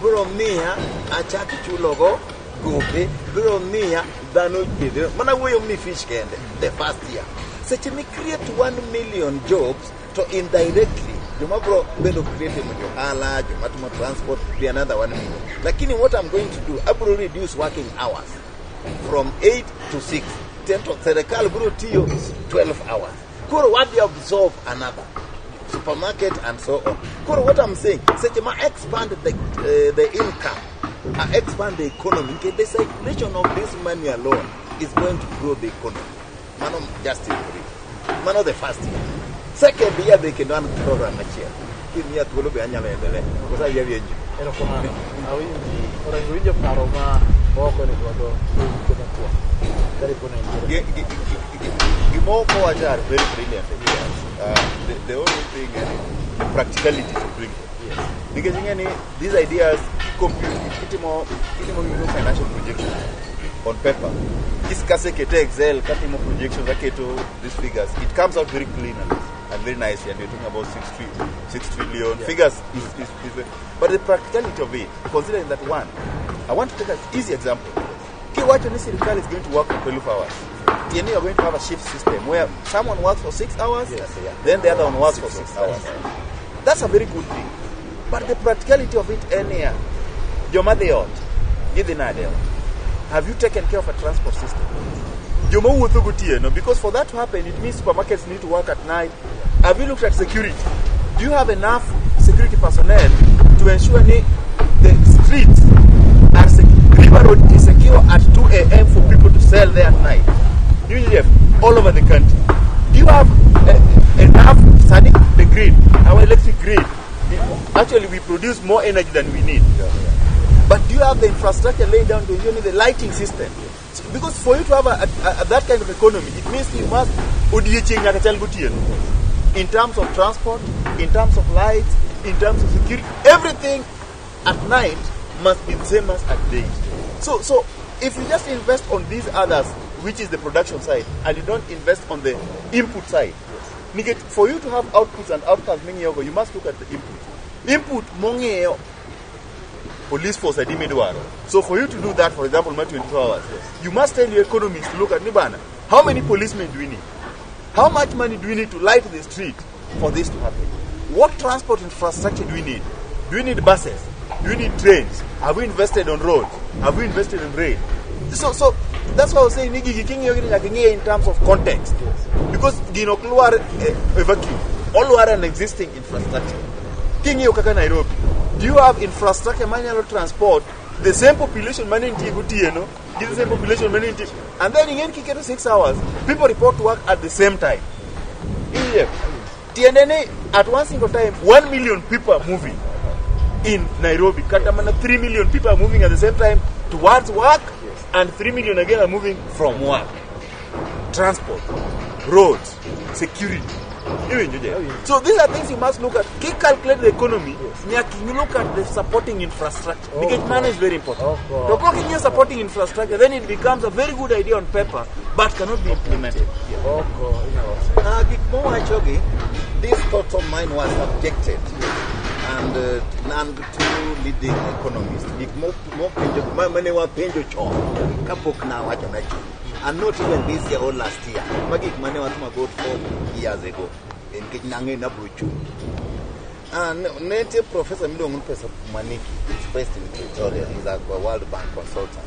bro miya achak chulogo gope, bro miya dhano thiedhre. Mana wuoyo ni fish kende, the first year. Seche mi create 1 million jobs, to indirectly, joma bro bedo create mo johala, joma timo transport, be another 1 million. Lakini what I'm going to do, abro reduce working hours from 8 to 6. 10 to serikal bro tiyo 12 hours. Koro wadhi absorb another supermarket and so on. Koro what I'm saying, seche ma expand the income, expand the economy, okay, the circulation of this money alone is going to grow the economy. Mano just in brief. Mano the first year. Second year they can run program achiel. Kimiya thuolo be anyalo endelea. Kosa yie winjo. Erokamano. Awinji. Orengo winjo paro ma oko ni godo e mokwongo. Karibu na injili. Gimoko wacho are very brilliant ideas. The only thing is the practicalities of doing them. Yes. Nikech ing'e ni these ideas compute kitimo gimiluongo financial projections on paper. Kasekete Excel katimo projections aketo these figures, it comes out very clean and very nice. And you're talking about 6 trillion figures is but the practicality of it, considering that one, I want to take an easy example. Kiwacho ni sirikal is going to work for 12 hours. Tiende you are going to have a shift system where someone works for 6 hours, then the other one works for 6 hours. That's a very good thing. But the practicality of it enia, joma dhi ot, gidhi nade ot? Have you taken care of a transport system? Joma wuotho gotieno, because for that to happen, it means supermarkets need to work at night. Have you looked at security? Do you have enough security personnel to ensure ni the streets are River Road is secure at 2 a.m. for people to sell there at night? UGF, all over the country. Do you have enough sani the grid, our electric grid? Actually, we produce more energy than we need. But do you have the infrastructure laid down to ensure the lighting system? So, because for you to have that kind of economy, it means you must odiechieng nyaka chal gotieno. In terms of transport, in terms of lights, in terms of security, everything at night must be the same as at day. So if you just invest on these others, which is the production side, and you don't invest on the input side, nikech for you to have outputs and outcomes ming'iyogo, you must look at the input. Input mong'iyo police force adi midwaro. So for you to do that, for example, my 24 hours, you must tell your economists to look at ni bana, how many policemen do we need? How much money do we need to light the street for this to happen? What transport infrastructure do we need? Do we need buses? Do we need trains? Have we invested on roads? Have we invested in rail? So that's why I was saying ni gigi king'iyo gini nyaka ing'iye in terms of context. Because gino ok lwar e vacuum. Olwar an existing infrastructure. King'iyo kaka Nairobi, do you have infrastructure manyalo transport the same population mane nitie gotieno gi the same population mane nitie, and then ing'en kiketo 6 hours, people report to work at the same time. Yeah. Tiende ni at one single time 1 million people are moving in Nairobi. Kata mana 3 million people are moving at the same time towards work, and 3 million again are moving from work. Transport, roads, security. Iwinjo je? So these are things you must look at. Ki calculate the economy, nyaka you look at the supporting infrastructure. Because money is very important. Of course. To kok ing'iyo supporting infrastructure, then it becomes a very good idea on paper, but cannot be implemented. Oko inyalo Gik mowachogi, this thought of mine was subjected and nan two leading economists. Gik mopenjo mane wapenjo chon kapok nawacho na chon. And not even this year or last year. Ma gik mane watimo about 4 years ago. Nikech nang'eyo ni abro chung'. Ne nitie professor miluongo ni Professor Maniki. He's based in Pretoria. He's a World Bank consultant.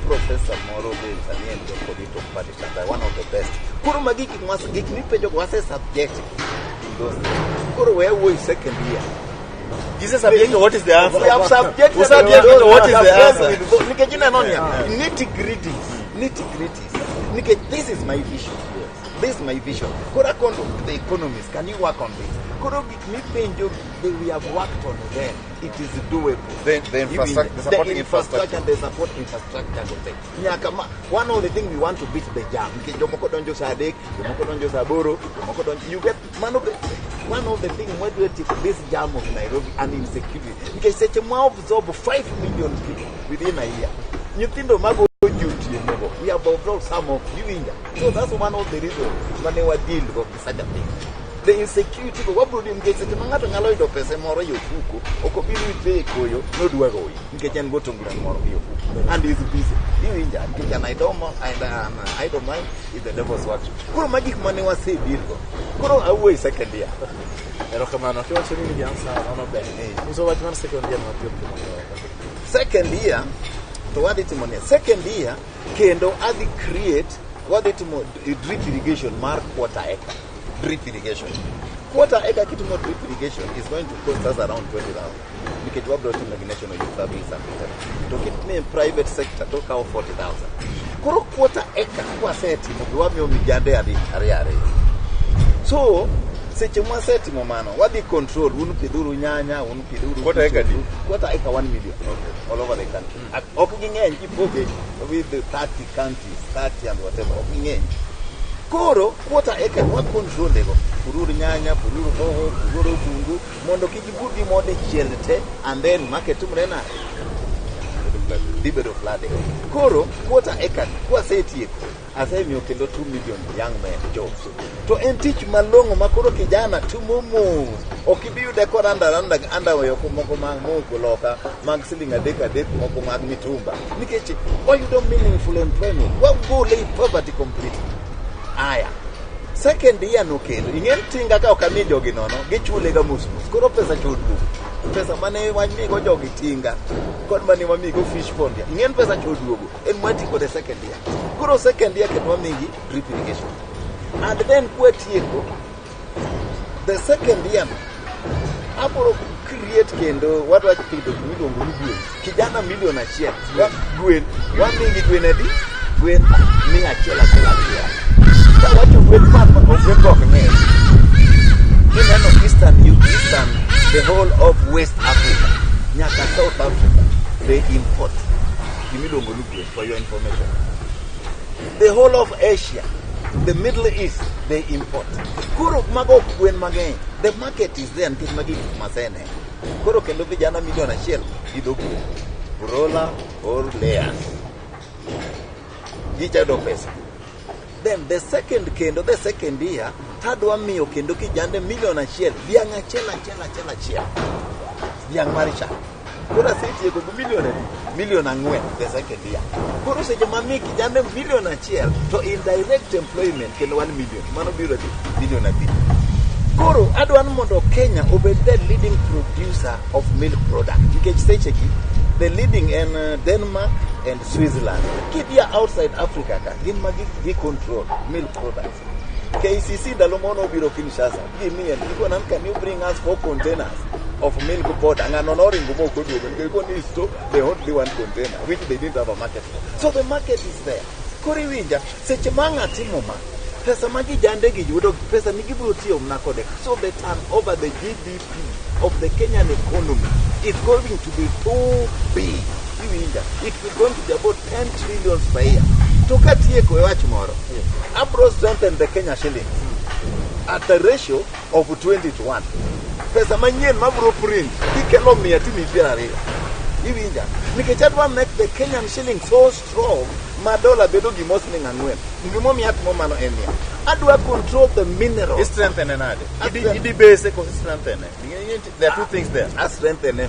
Professor moro be sani en political party, one of the best. Koro magi gik mipenjo go wase subject in those things. Koro we awuoyo second year. Gise subject what is the answer? We have subjected Usubject what is the answer? Nikech ineno niya, nitty gritties, nitty gritties. Nikech this is my vision. This is my vision. Koro akondo the economists, can you work on this? Koro gik mipenjo, we have worked on them. It is doable. The infrastructure, the supporting the infrastructure, the support infrastructure go te. Nyaka ma, one of the thing we want to beat the jam. Nikech jomoko donjo sa 3, jomoko donjo sa 8, jomoko donjo. You get one of the thing mwadwa tieko this jam of Nairobi and insecurity. Nikech seche mwa absorb 5 million people within a year. Nyithindo mago otieno go. We have absorbed some of you winja. So that's one of the reasons mane wa deal go gi such a thing. The insecurity go wabro deal nikech seche ma ng'ato nyalo yudo pesa moro e ofuko, ok obi rite e koyo, nodwa goyi nikech en go tongla moro e ofuko. And he's busy. Iwinja nikech an idle mind is the devil's workshop. Koro magi gik mane wase deal go. Koro awuoyo e second year. Erokamano. Kiwacho ni nigi answer mano ber. Nyiso wach mar second year mapiyo piyo mondo Second year to wadhi timo niya, second year kendo adhi create, wadhi timo drip irrigation mar quarter acre. Drip irrigation. Quarter acre kitimo drip irrigation is going to cost us around 20,000. Nikech wabro timo gi National Youth Service and whatever. To kitime e private sector to kawo 40,000. Koro quarter acre kwasetimo be wamiyo mijande ariyo ariyo. So seche mwasetimo mano, wadhi control, un pidhuru nyanya, un pidhuru Quarter acre di? Quarter acre 1 million. Okay. All over the country. Ok ging'eny kipoge with the 30 counties, 30 and whatever, ok ging'eny. Koro quarter acre wa control go. Pururu nyanya, pururu hoho, pururu otungu, mondo kik gibud gimoro dichiel te and then market timre nade? Dhi bedo flooded. Koro quarter acre kwasetieko, asemiyo kendo 2 million young men jobs. To en tich malong'o ma koro kijana timo mos. Ok ibi yude kod under underwear moko mag moko loka mag siling 3 3 moko mag mitumba. Nikech wayudo meaningful employment. Wagole e poverty completely. Aya. Second year no kendo. Ing'en tinga ka ok ami jogi nono, gichule ga mos mos. Koro pesa cha oduogo. Pesa mane wamigo jogi tinga kod mane wamigo fish pond. Ing'en pesa cha oduogo. En mwati kode second year. Koro second year kendo wamigi drip irrigation. And then kwatieko the second year no, abro create kendo wadwa pidho gimiluongo ni gwen. Kijana milion 1. Gwen. Wamigi gwen adi? Gwen 100 1 1. Kawacho gwen man gwen go ok ng'eny. Kineno Eastern, the whole of West Africa, nyaka South Africa, they import gimiluongo ni gwen, for your information. The whole of Asia, the Middle East, they import. Koro mago ok gwen mang'eny. The market is there nikech magi gik masene. Koro kendo vijana milion 1 pidho gwen. Broiler or layers. Gichado pesa. Then the second kendo, the second year, tadwa miyo kendo kijande milion 1, dhiang' 1 1 1 1. Dhiang' mar chak. Koro asetieko gi milion adi? Milion 4 the second year. Koro seche ma mi kijande milion 1 to indirect employment kendo 1 million. Mano biro adi? Milion 5. Koro adwa ni mondo Kenya obed the leading producer of milk product. Nikech seche gi, the leading en Denmark and Switzerland. Kidhia outside Africa ka, gin ma gi control milk products. KCC ndalo mono obiro Kinshasa, gimiye, gikona can you bring us 4 containers of milk powder? Ng'ano noringo mok oduogo, nikech gikoni so they only one container, which they didn't have a market for. So the market is there. Koro iwinja, seche ma ng'atimo ma, pesa ma gijande gi yudo, pesa ni gibiro tiyo mana kode. So the turnover, the GDP of the Kenyan economy is going to be too big. Iwinja, it is going to be about 10 trillion per year. To katieko e wach moro, abro strengthen the Kenya shilling at a ratio of 20 to 1. Pesa manyien mabro print, kikelo 100 timi 20. Iwinja, nikech adwa make the Kenyan shilling so strong ma dola bedo gimo siling 4. Gimomiyo atimo mano en niya, adwa control the minerals. Strengthen nade? Idi base koso strengthen. There are two things there. A strengthen a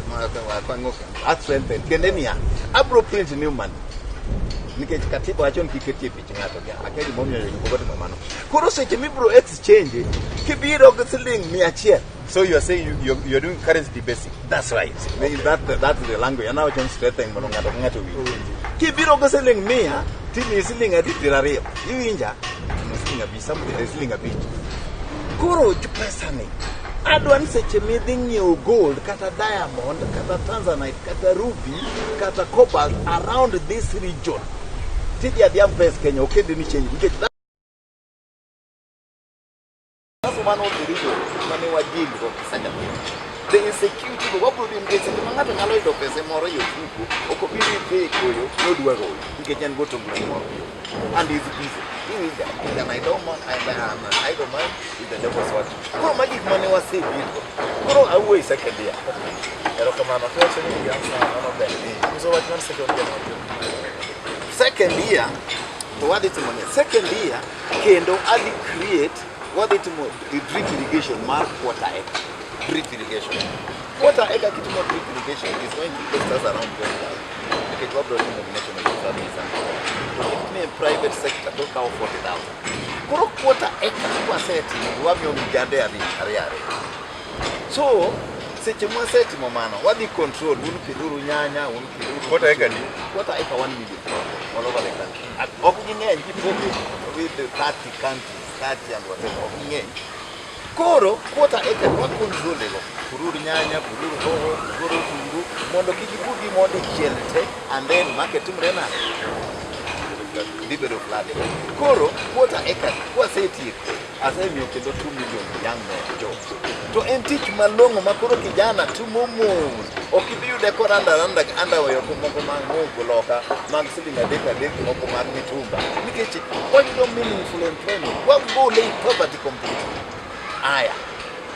strengthen. Kende niya, abro print new money. Nikech katiba wacho ni kik ketie pich ng'ato. Akia gimomiyo jogi pok otimo mano. Koro seche mibro exchange, kibiro gi siling 100. So you are saying you are doing currency debasing. That's right. Okay. That's the language. And now just strengthen mondo ng'ato ka ng'ato owinj. Kibiro gi siling 100, timiyi siling adi? 20. Iwinja? Siling 5, something, siling 5. Koro pesa ni Adwa ni seche midhi ng'iewo gold kata diamond kata tanzanite kata ruby kata cobalt around this region, tidhi adhiya pes Kenya okedi ni change, nikech that's one of the reasons mane wadeal go pesa. The insecurity go wabro deal, nikech seche ma ng'ato nyalo yudo pesa moro e ofuko, ok obi ni dhi goyo nodwa goyo nikech en go tonglo moro and is busy. Iwinja? Is an idle man and an idle man is the devil's work. Koro magi gik mane wasedeal go. Koro awuoyo e second year. Erokamano. Kiwacho ni higa mano ber. Nyiso wach mar second year no. Second year to wadhi timo ni second year kendo adhi create, wadhi timo drip irrigation mar quarter acre. Drip irrigation quarter acre, kitimo drip irrigation is going to cost us around 20,000, nikech wabro timo gi National Youth Service, and to kitime e private sector to kawo 40,000. Koro quarter acre kwasetimo, wamiyo mijande ariyo ariyo ariyo. So seche mwasetimo mano, wadhi control un pidhuru nyanya, un pidhuru. Quarter acre ni? Quarter acre, 1 million all over the country. Ok ging'eny kipogo with the 30 countries, 30 and whatever, ok ging'eny. Koro quarter acre wa control go, pururu nyanya, pururu hoho, pururu otungu, mondo kik ipur gimoro dichiel te and then market timre nade? Dhi bedo flooded. Koro quarter acre kwasetieko, asemiyo kendo 2 million young men jobs, to en tich malong'o ma koro kijana timo mos, ok ibi yude koranda randa underwear moko mag mogo loka mag siling adek adek, moko mag mitumba, nikech wayudo meaningful employment, wagole e poverty completely. Aya,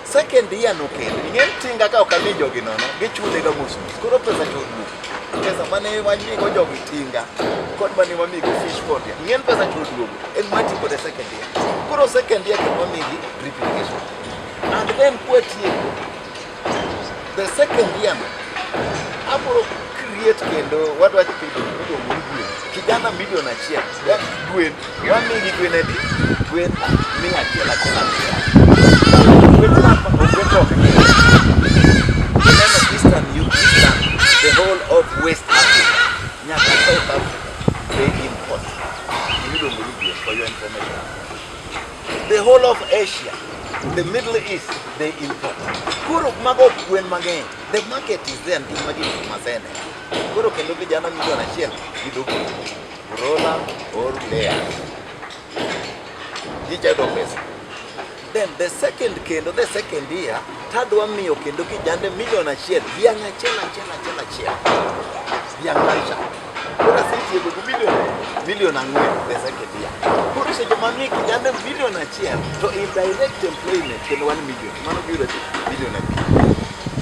second year no kendo ing'e tinga ka ok ami jogi nono, gichule ga mos mos. Koro pesa to oduogo, pesa mane wamigo jogi tinga kod mane wamigo fish pond, ing'e ni pesa to oduogo, en mati kode second year. Koro second year kendo wamigi drip irrigation, and then kwatieko the second year no, abro create kendo wadwa pidho miluongo ni gwen, kijana milion 1. Gwen wamigi gwen adi? Gwen 100 achiel achiel. Gwen gwen to ok ng'eny. Ineno Eastern, Eastern, the whole of West Africa nyaka South Africa, they import gimiluongo ni gwen. For your information, the whole of Asia, the Middle East, they import. Koro mago ok gwen mang'eny, the market is there nikech magi gik masene. Koro kendo vijana milion 1 pidho gwen, broiler or layers, gichayudo pesa. Then the second, kendo the second year tadwa miyo kendo kijande milion 1 dhiang' achiel achiel achiel achiel, dhiang' mar chak. Koro asetieko gi milion 4 the second year. Koro seche mamiyo kijande milion 1 to indirect employment kendo 1 million, mano biro milion 5.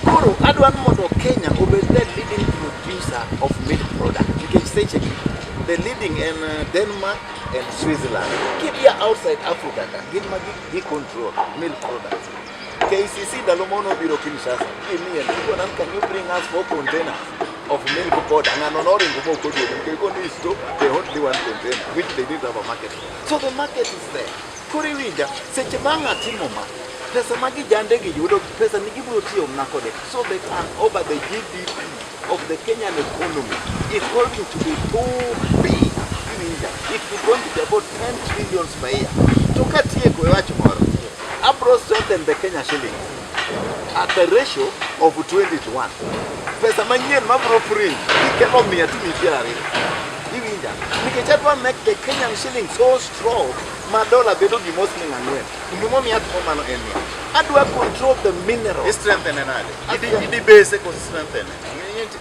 Koro adwa ni mondo Kenya obed the leading producer of milk product, nikech sechegi the leading en Denmark and Switzerland. Kidhia outside Africa ka, gin ma gi control milk products. KCC ndalo mono obiro Kinshasa gimiye gikona, "Can you bring us four containers of milk powder?" Ng'ano noringo mok oduogo nikech koni stop, they only one container, which they didn't have a market for. So the market is there. Koro iwinja, seche ma ng'a timo ma, pesa ma gijande gi yudo, pesa ni gibiro tiyo mana kode. So the turnover, the GDP of the Kenyan economy is going to be too big. Iwinja? It is going to be about 10 trillions per year. To katieko e wach moro, abro strengthen the Kenya shilling at the ratio of 20 to 1. Pesa manyien mabro print kikelo 100 timiyi 20. Iwinja? Nikech adwa make the Kenyan shilling so strong ma dola bedo gimo siling 4. Gimomiyo atimo mano en niya, adwa control the minerals. I strengthen nade? Idi base koso strengthen?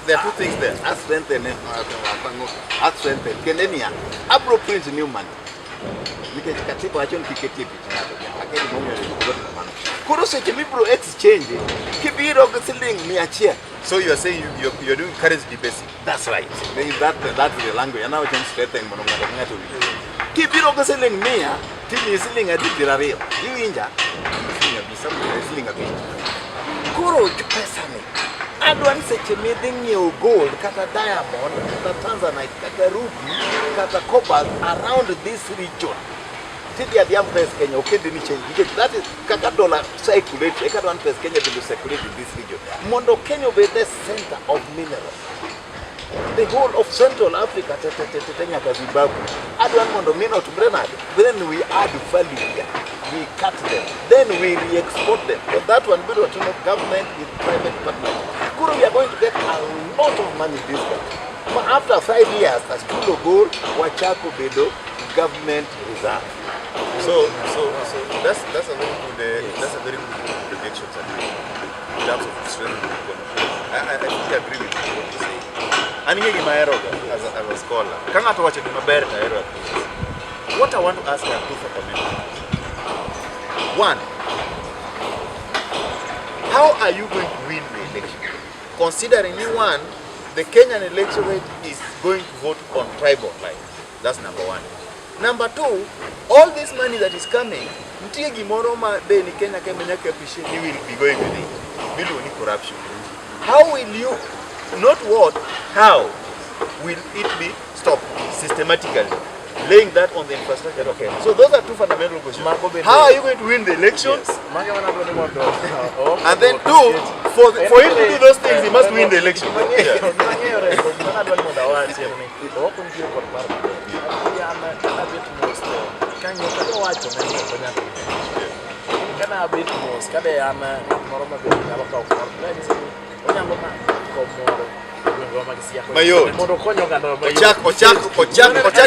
There are two things there. A strengthen, a strengthen kendo niya, abro print new money, nikech katiba wacho ni kik ketie pich ng'ato. Akia gimomiyo jogo timo mano. Koro seche mibro exchange kibiro gi siling 100. So you are saying you're doing currency debasing. That's right. That's the language. An awacho ni strengthen mondo ng'ato ka ng'ato owinj. Kibiro gi siling 100, timiyi siling adi? 20. Iwinja? Siling 5, siling 5. Koro pesa ni, adwa ni seche midhi ng'iewo gold kata diamond kata tanzanite kata ruby kata cobalt around this region, tidhi adhiya pes Kenya okedi ni change, nikech that is kaka dollar circulate, eka adwa ni pes Kenya bende circulate in this region, mondo Kenya obed the center of minerals, the whole of Central Africa te te te te te nyaka Zimbabwe. Adwa ni mondo mino otimre nade? Then we add value here. We cut them, then we re-export them. But that one biro timo government with private partnership. Koro we are going to get a lot of money in this country. Ma after 5 years, achulo gol, wachako bedo government reserve. So that's a very good projection, sir, in terms of strengthening the economy. I fully agree with what you say. An ing'e gima aheroga as a scholar. Ka ng'ato owacho gima ber to ahero appreciate. What I want to ask are two fundamental questions. One, how are you going to win the election? Considering ni one, the Kenyan electorate is going to vote on tribal lines. That's number one. Number two, all this money that is coming, nitie gimoro ma be ni Kenya ka nyaka appreciate ni will be going with it. Miluongo ni corruption. How will you, not what, how will it be stopped systematically? Laying that on the infrastructure. Okay. So those are two fundamental questions. Mago bende- How are you going to win the election? Yes. Mago mana adwa ni mondo And then two, for him to do those things, he must win the election. Yeah. Mang'eyo Rengo, gima nadwa ni mondo awachi en ni ok nitie kod paro maber. An kanabet mos to kang'iyo kaka owacho ne ni ok onyal win election. Lakini kana abet mos kabe an ng'at moro mabe nyalo kawo kumoro to nanyisi ni onyalo mako kom moro e gwengewa mag Siaya Mayot. mondo okony oganda mayot. Ochak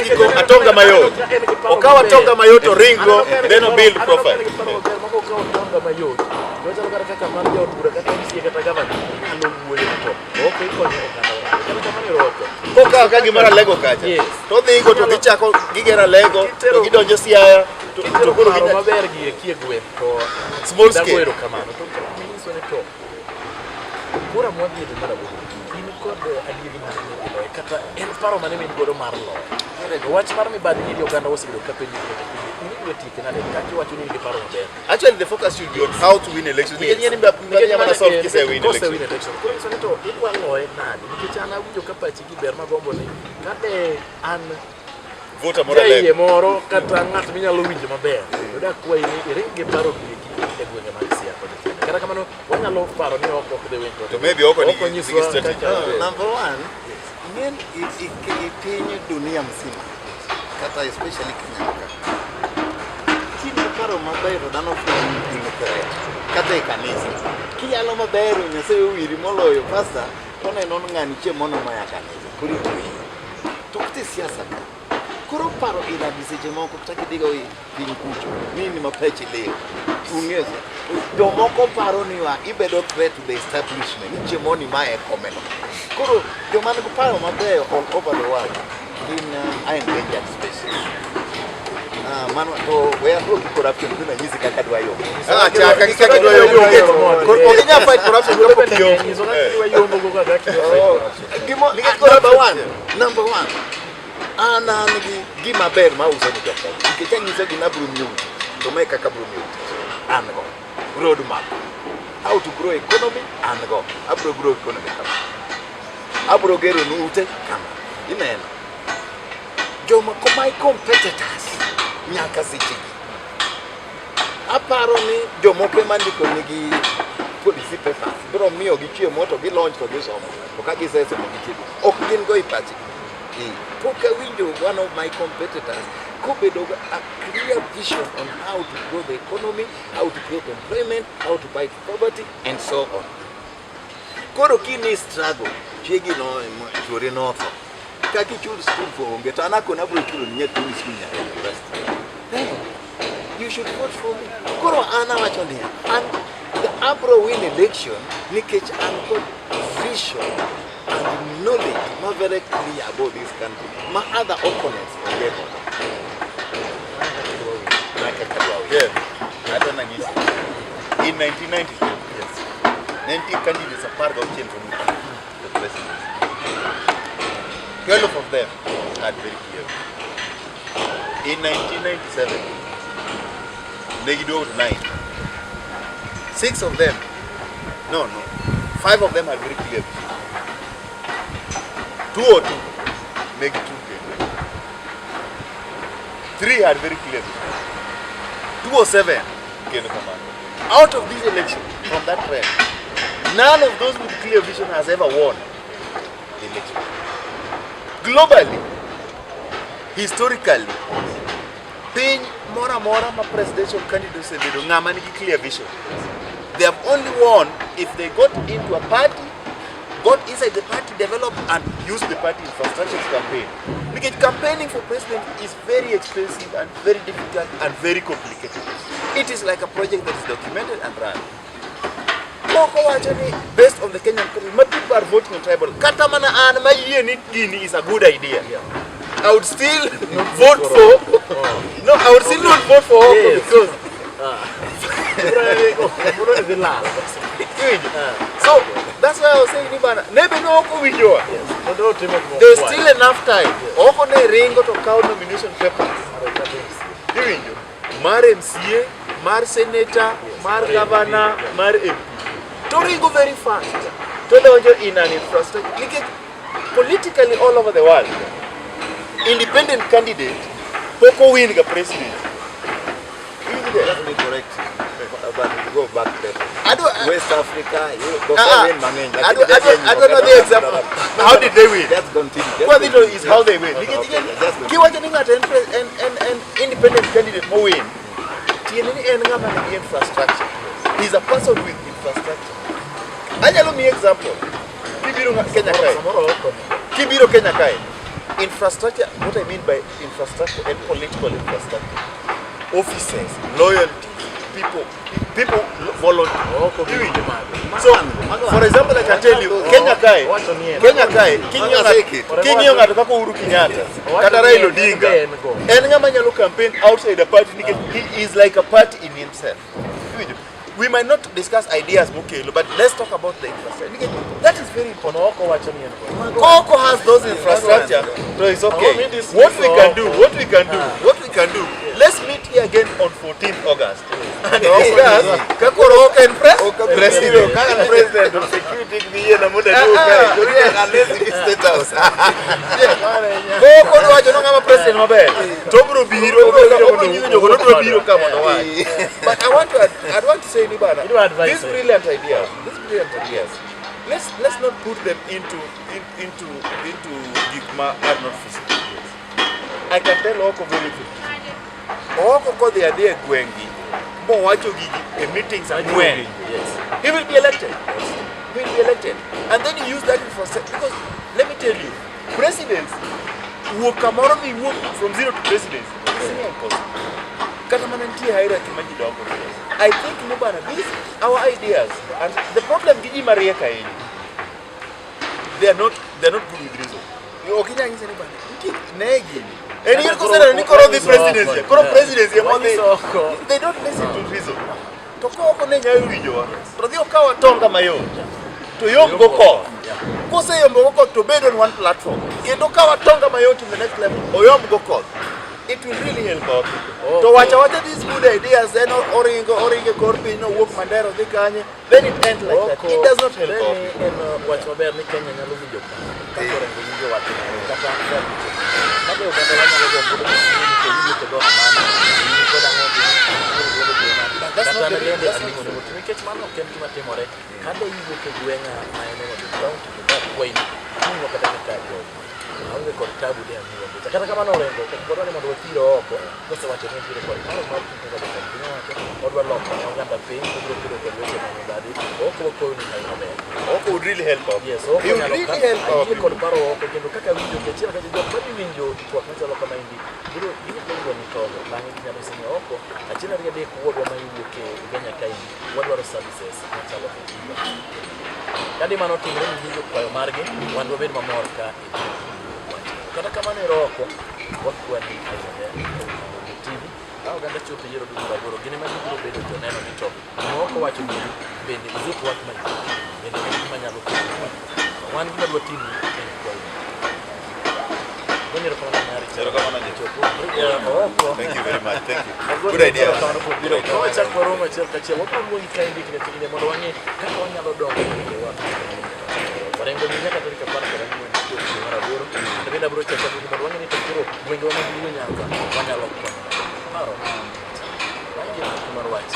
gi atonga mayot. En gi paro Okaw maber. atonga mayot to ringo, Aneno ka en gi then paro- obuild aneno ka profile. en gi paro maber, moko okawo atonga mayot. To ochalo kata kaka mar jaod bura kata MCA kata gavana onyalo wuoyo to ok ikonyo oganda wa. Kata kamano ero Kokawo ka gimoro alego kacha. Yes. To odhigo to gichako gigero alego, to gidonjo Siaya, to Kitero koro paro ginya- maber gi eki e gweng' to Small dago scale. erokamano to minyiso ni to kura mwadhi e dwe mar aboro in kod adieri mar ni idhi loye kata en paro mane ma in godo mar loyo to wach mar mibadhi ni oganda osebedo ka penjo kinde ka kinde in idwa tieke nade kaka iwacho ni in gi paro maber. Actually, the focus should be on how to win elections. Nikech ing'e ni mibadhi nyalo mana solve kise win Kose election. win election. Koro nyiso ni to idwa loye nade nikech an awinjo ka pachi gi ber magombo ni kade an Voter moro jaiye alego. moro kata ng'at minyalo winjo maber to dakwayi ni iring gi paro gieki e gwenge mag Siaya kod Kenya. Kata kamano wanyalo paro ni ok ok dhi win. To maybe oko nigi- nyiswa nigi strategy. kaka- No, number one, ing'en i piny dunia mzima kata especially Kenya ka kin gi paro maber to dhano fwenyo ni in threat kata e kanisa kiyalo maber Nyasaye owiri moloyo pasta to oneno ni ng'ani chieng' moro moya kanisa koro itweyi to kata e siasa ka koro paro iladi seche moko kata kidhigo e piny kucho ni in ma pachi liw ung'eyo jomoko paro ni wa ibedo threat to the establishment ni chieng' moro ni mae komeno koro joma nigi paro mabeyo all over the world gin endangered species. Ah, mano to we aduoki corruption biro anyisi kaka dwa yombo. Ah, chaka gi kaka idwa yombo. Ok inyal fight corruption kapok iyombo. Nyiso kaka idwa yombo go kaka idwa fight corruption. Nikech Number corruption- one, number one, an gi gima ber ma auso ni jokenya nikech anyiso gi nabiro miyo tich to mae kaka abiro miyo tich an go road map how to grow economy an go abiro grow economy kama abiro gero nu ute kama ineno joma my competitors nyaka sechegi aparo ni jomoko ema ndiko nigi policy papers biro miyo gi chiemo to gilaunch to gisomo to ka gisesomo gitieko ok gin go e pachgi. Pok awinjo one of my competitors kobedo go a clear vision on how to grow the economy, how to create employment, how to fight poverty and so on. Koro kini struggle chiegi no chuori notho kaka ichul school fee onge to an akona abiro chulo ni nyathini school nyaka university, then you should vote for me. Koro an awacho niya an abro win election nikech an kod vision and knowledge ma very clear about this country ma other opponents onge godo. Ma kaka dwa win. Yeah. Adwa nanyisi. In 1993, ne nitie candidates 16 to the presidency. 12 of them had very clear. In 1997, ne giduogo to 9. Six of them, no, five of them had very clear vision. Two or two, ne gichung' kendo. Three had very clear vision. 207 kendo kamano. Out of this election, from that trend, none of those with clear vision has ever won the election. Globally, historically, piny moro amora ma presidential candidate osebedo ng'ama nigi clear vision. They have only won if they got into a party, got inside the party, developed and used the party infrastructure to campaign. Because campaigning for president is very expensive and very difficult and very complicated. It is like a project that is documented and run. Moko wacho ni based on the Kenyan constitution, ma people are voting on tribal. Kata mana an mayie ni gini is a good idea. I would still vote for, no, I would still not vote for Oko because Kura ni dhi lal. Iwinjo? So that's why I was saying ni bana, nebe no ok owinjowa. Mondo otimo gima There's okwayo. still enough time. Oko ne ringo to kawo nomination papers. Iwinjo? Mar MCA, mar senator, mar governor, mar MP. To ringo very fast. To donjo in an infrastructure. Nikech politically all over the world, independent candidate pok owin ga president. Iwinjo there? Let me correct you, but we go back there. West Africa, you go win mang'eny. I don't know the example. How did they win? Just continue. Just Kwa dhito continue. is how they win. Okay, Nikech okay, just continue. kiwacho ni ng'ato en independent candidate mowin, tiende ni en ng'ama nigi infrastructure. He's a person with infrastructure. Anyalo miyi example. Kibiro Kenya kae. Samoro oko ni. Kibiro Kenya kae. Infrastructure, what I mean by infrastructure and political infrastructure. Offices, loyalty, people volunteer. Oko gi Iwinjo? mage. So, for example, I can tell you, Kenya kae, Wacho ni en. Kenya kae, king'iyo ng'ato kaka Uhuru Kenyatta, kata Raila Odinga, en ng'ama nyalo campaign outside the party nikech he is like a party in himself. Iwinjo? We might not discuss ideas mokelo, but let's talk about the infrastructure. Nikech that is very important. Kono oko wacho ni en go. Koko has those infrastructure, so it's okay. Oh, this What we can do, what we can do, Ah. what we can do, let's meet here again on 14th August and discuss kakoro ok en president. Kaka president of security gi yie na mondo aduog kae. Unless it is State House. Koko dwacho no ng'ama president maber. To obiro biro, obiro nyiso jogo nodwa biro ka mondo owach. But I want to say ni bana, Idwa advise these eh? brilliant ideas, these brilliant ideas, let's not put them into gik ma are not feasible. I can tell Oko very quickly. Oko kodhi adhi e gweng'gi mowacho gigi e meetings ang'wen. Yes. He will be elected. He will be elected. And then you use that infrastructure. Because let me tell you, presidents wuok kamoro mi wuok from zero to presidency. It's near impossible. Kata mana nitie hierarchy ma ji dongo. I think no bana, these our ideas and the problem gi ji mariek ahinya. They are not good with reason. Ok inyal nyise ni bana, nitie ne gini. En yier koseneno ni koro dhi presidency, koro presidency ema odhi. Wanyiso oko. They don't listen to reason. To koko ne nyalo winjowa, to dhi okaw atonga mayom, to yom go koth. Koseyombo go koth to bed on one platform. Kendo kaw atonga mayom to the next level, oyomb go koth. It will really help our people. Okay. To wacha wacha these good ideas, then oringo e kor piny, owuok Mandera, odhi kanye, then it ends like that. It does not help our Then people. en wach maber ni Kenya nyalo winjo kaka Orengo winjo wach kata winjo. Mabe oganda wanyalo gombo ni to winjo to dhok mane, winjo kod ang'o gini, winjo kod gweng'a. But that's Kata not the- lende that's not alimo ni moto nikech mano ok en gima timore. Kade iwuok e gweng'a ma en Homa Bay County to dakwayi ni ting'o kata kaka jogi. Aonge kod tabu de amiwa bucha. Kata kamano Orengo, ok wadwa ni mondo wathir oko, kosewacho ni entiere kod paro mar chung kaka jatend piny owacho, odwa loko ne oganda piny, obiro kedo kod weche mag mibadhi, ok wakwayo ni hawi maber. Oko would really help our Yes, people. oko He would nyalo really ka help our ayie kod people. paro oko kendo kaka winjo ki achiel kachiel jok madhi winjo twak machalo kama endi biro ginyalo yudo ni togo bang'e ginyalo sinyo oko achiel ariyo adek wuodwa ma iwuok e Ugenya kaendi wadwaro services machalo kod gigo. Kadi mano otimore ni winjo kwayo margi wan wabed mamor ka idhi wach. Kata kamano ero oko wakwani ahinya TV ka oganda chopo e yiero dwe mar aboro gin ema gibiro bedo joneno ni to gima oko wacho ni bende is it worth my bende en gima nyalo kelo wach. Wan gima dwa timo en kwayo. Goni erokamano ahinya Richard. Erokamano, Jeff. Chopo. Oko. Thank you very much. Thank you. Agoni Good idea. erokamano kuom biro. Ka wachak waromo achiel kachiel, wabiro luongi kaendi kinde ka kinde mondo wang'e kaka wanyalo dongo e gwenge wa. Orengo ni nyaka tarik 14 dwe mar aboro. Kendo bende abiro chako luongi mondo wang'e ni to koro gwengewa mag Luo Nyanza wanyalo konyo. Paro. Mano mar wach.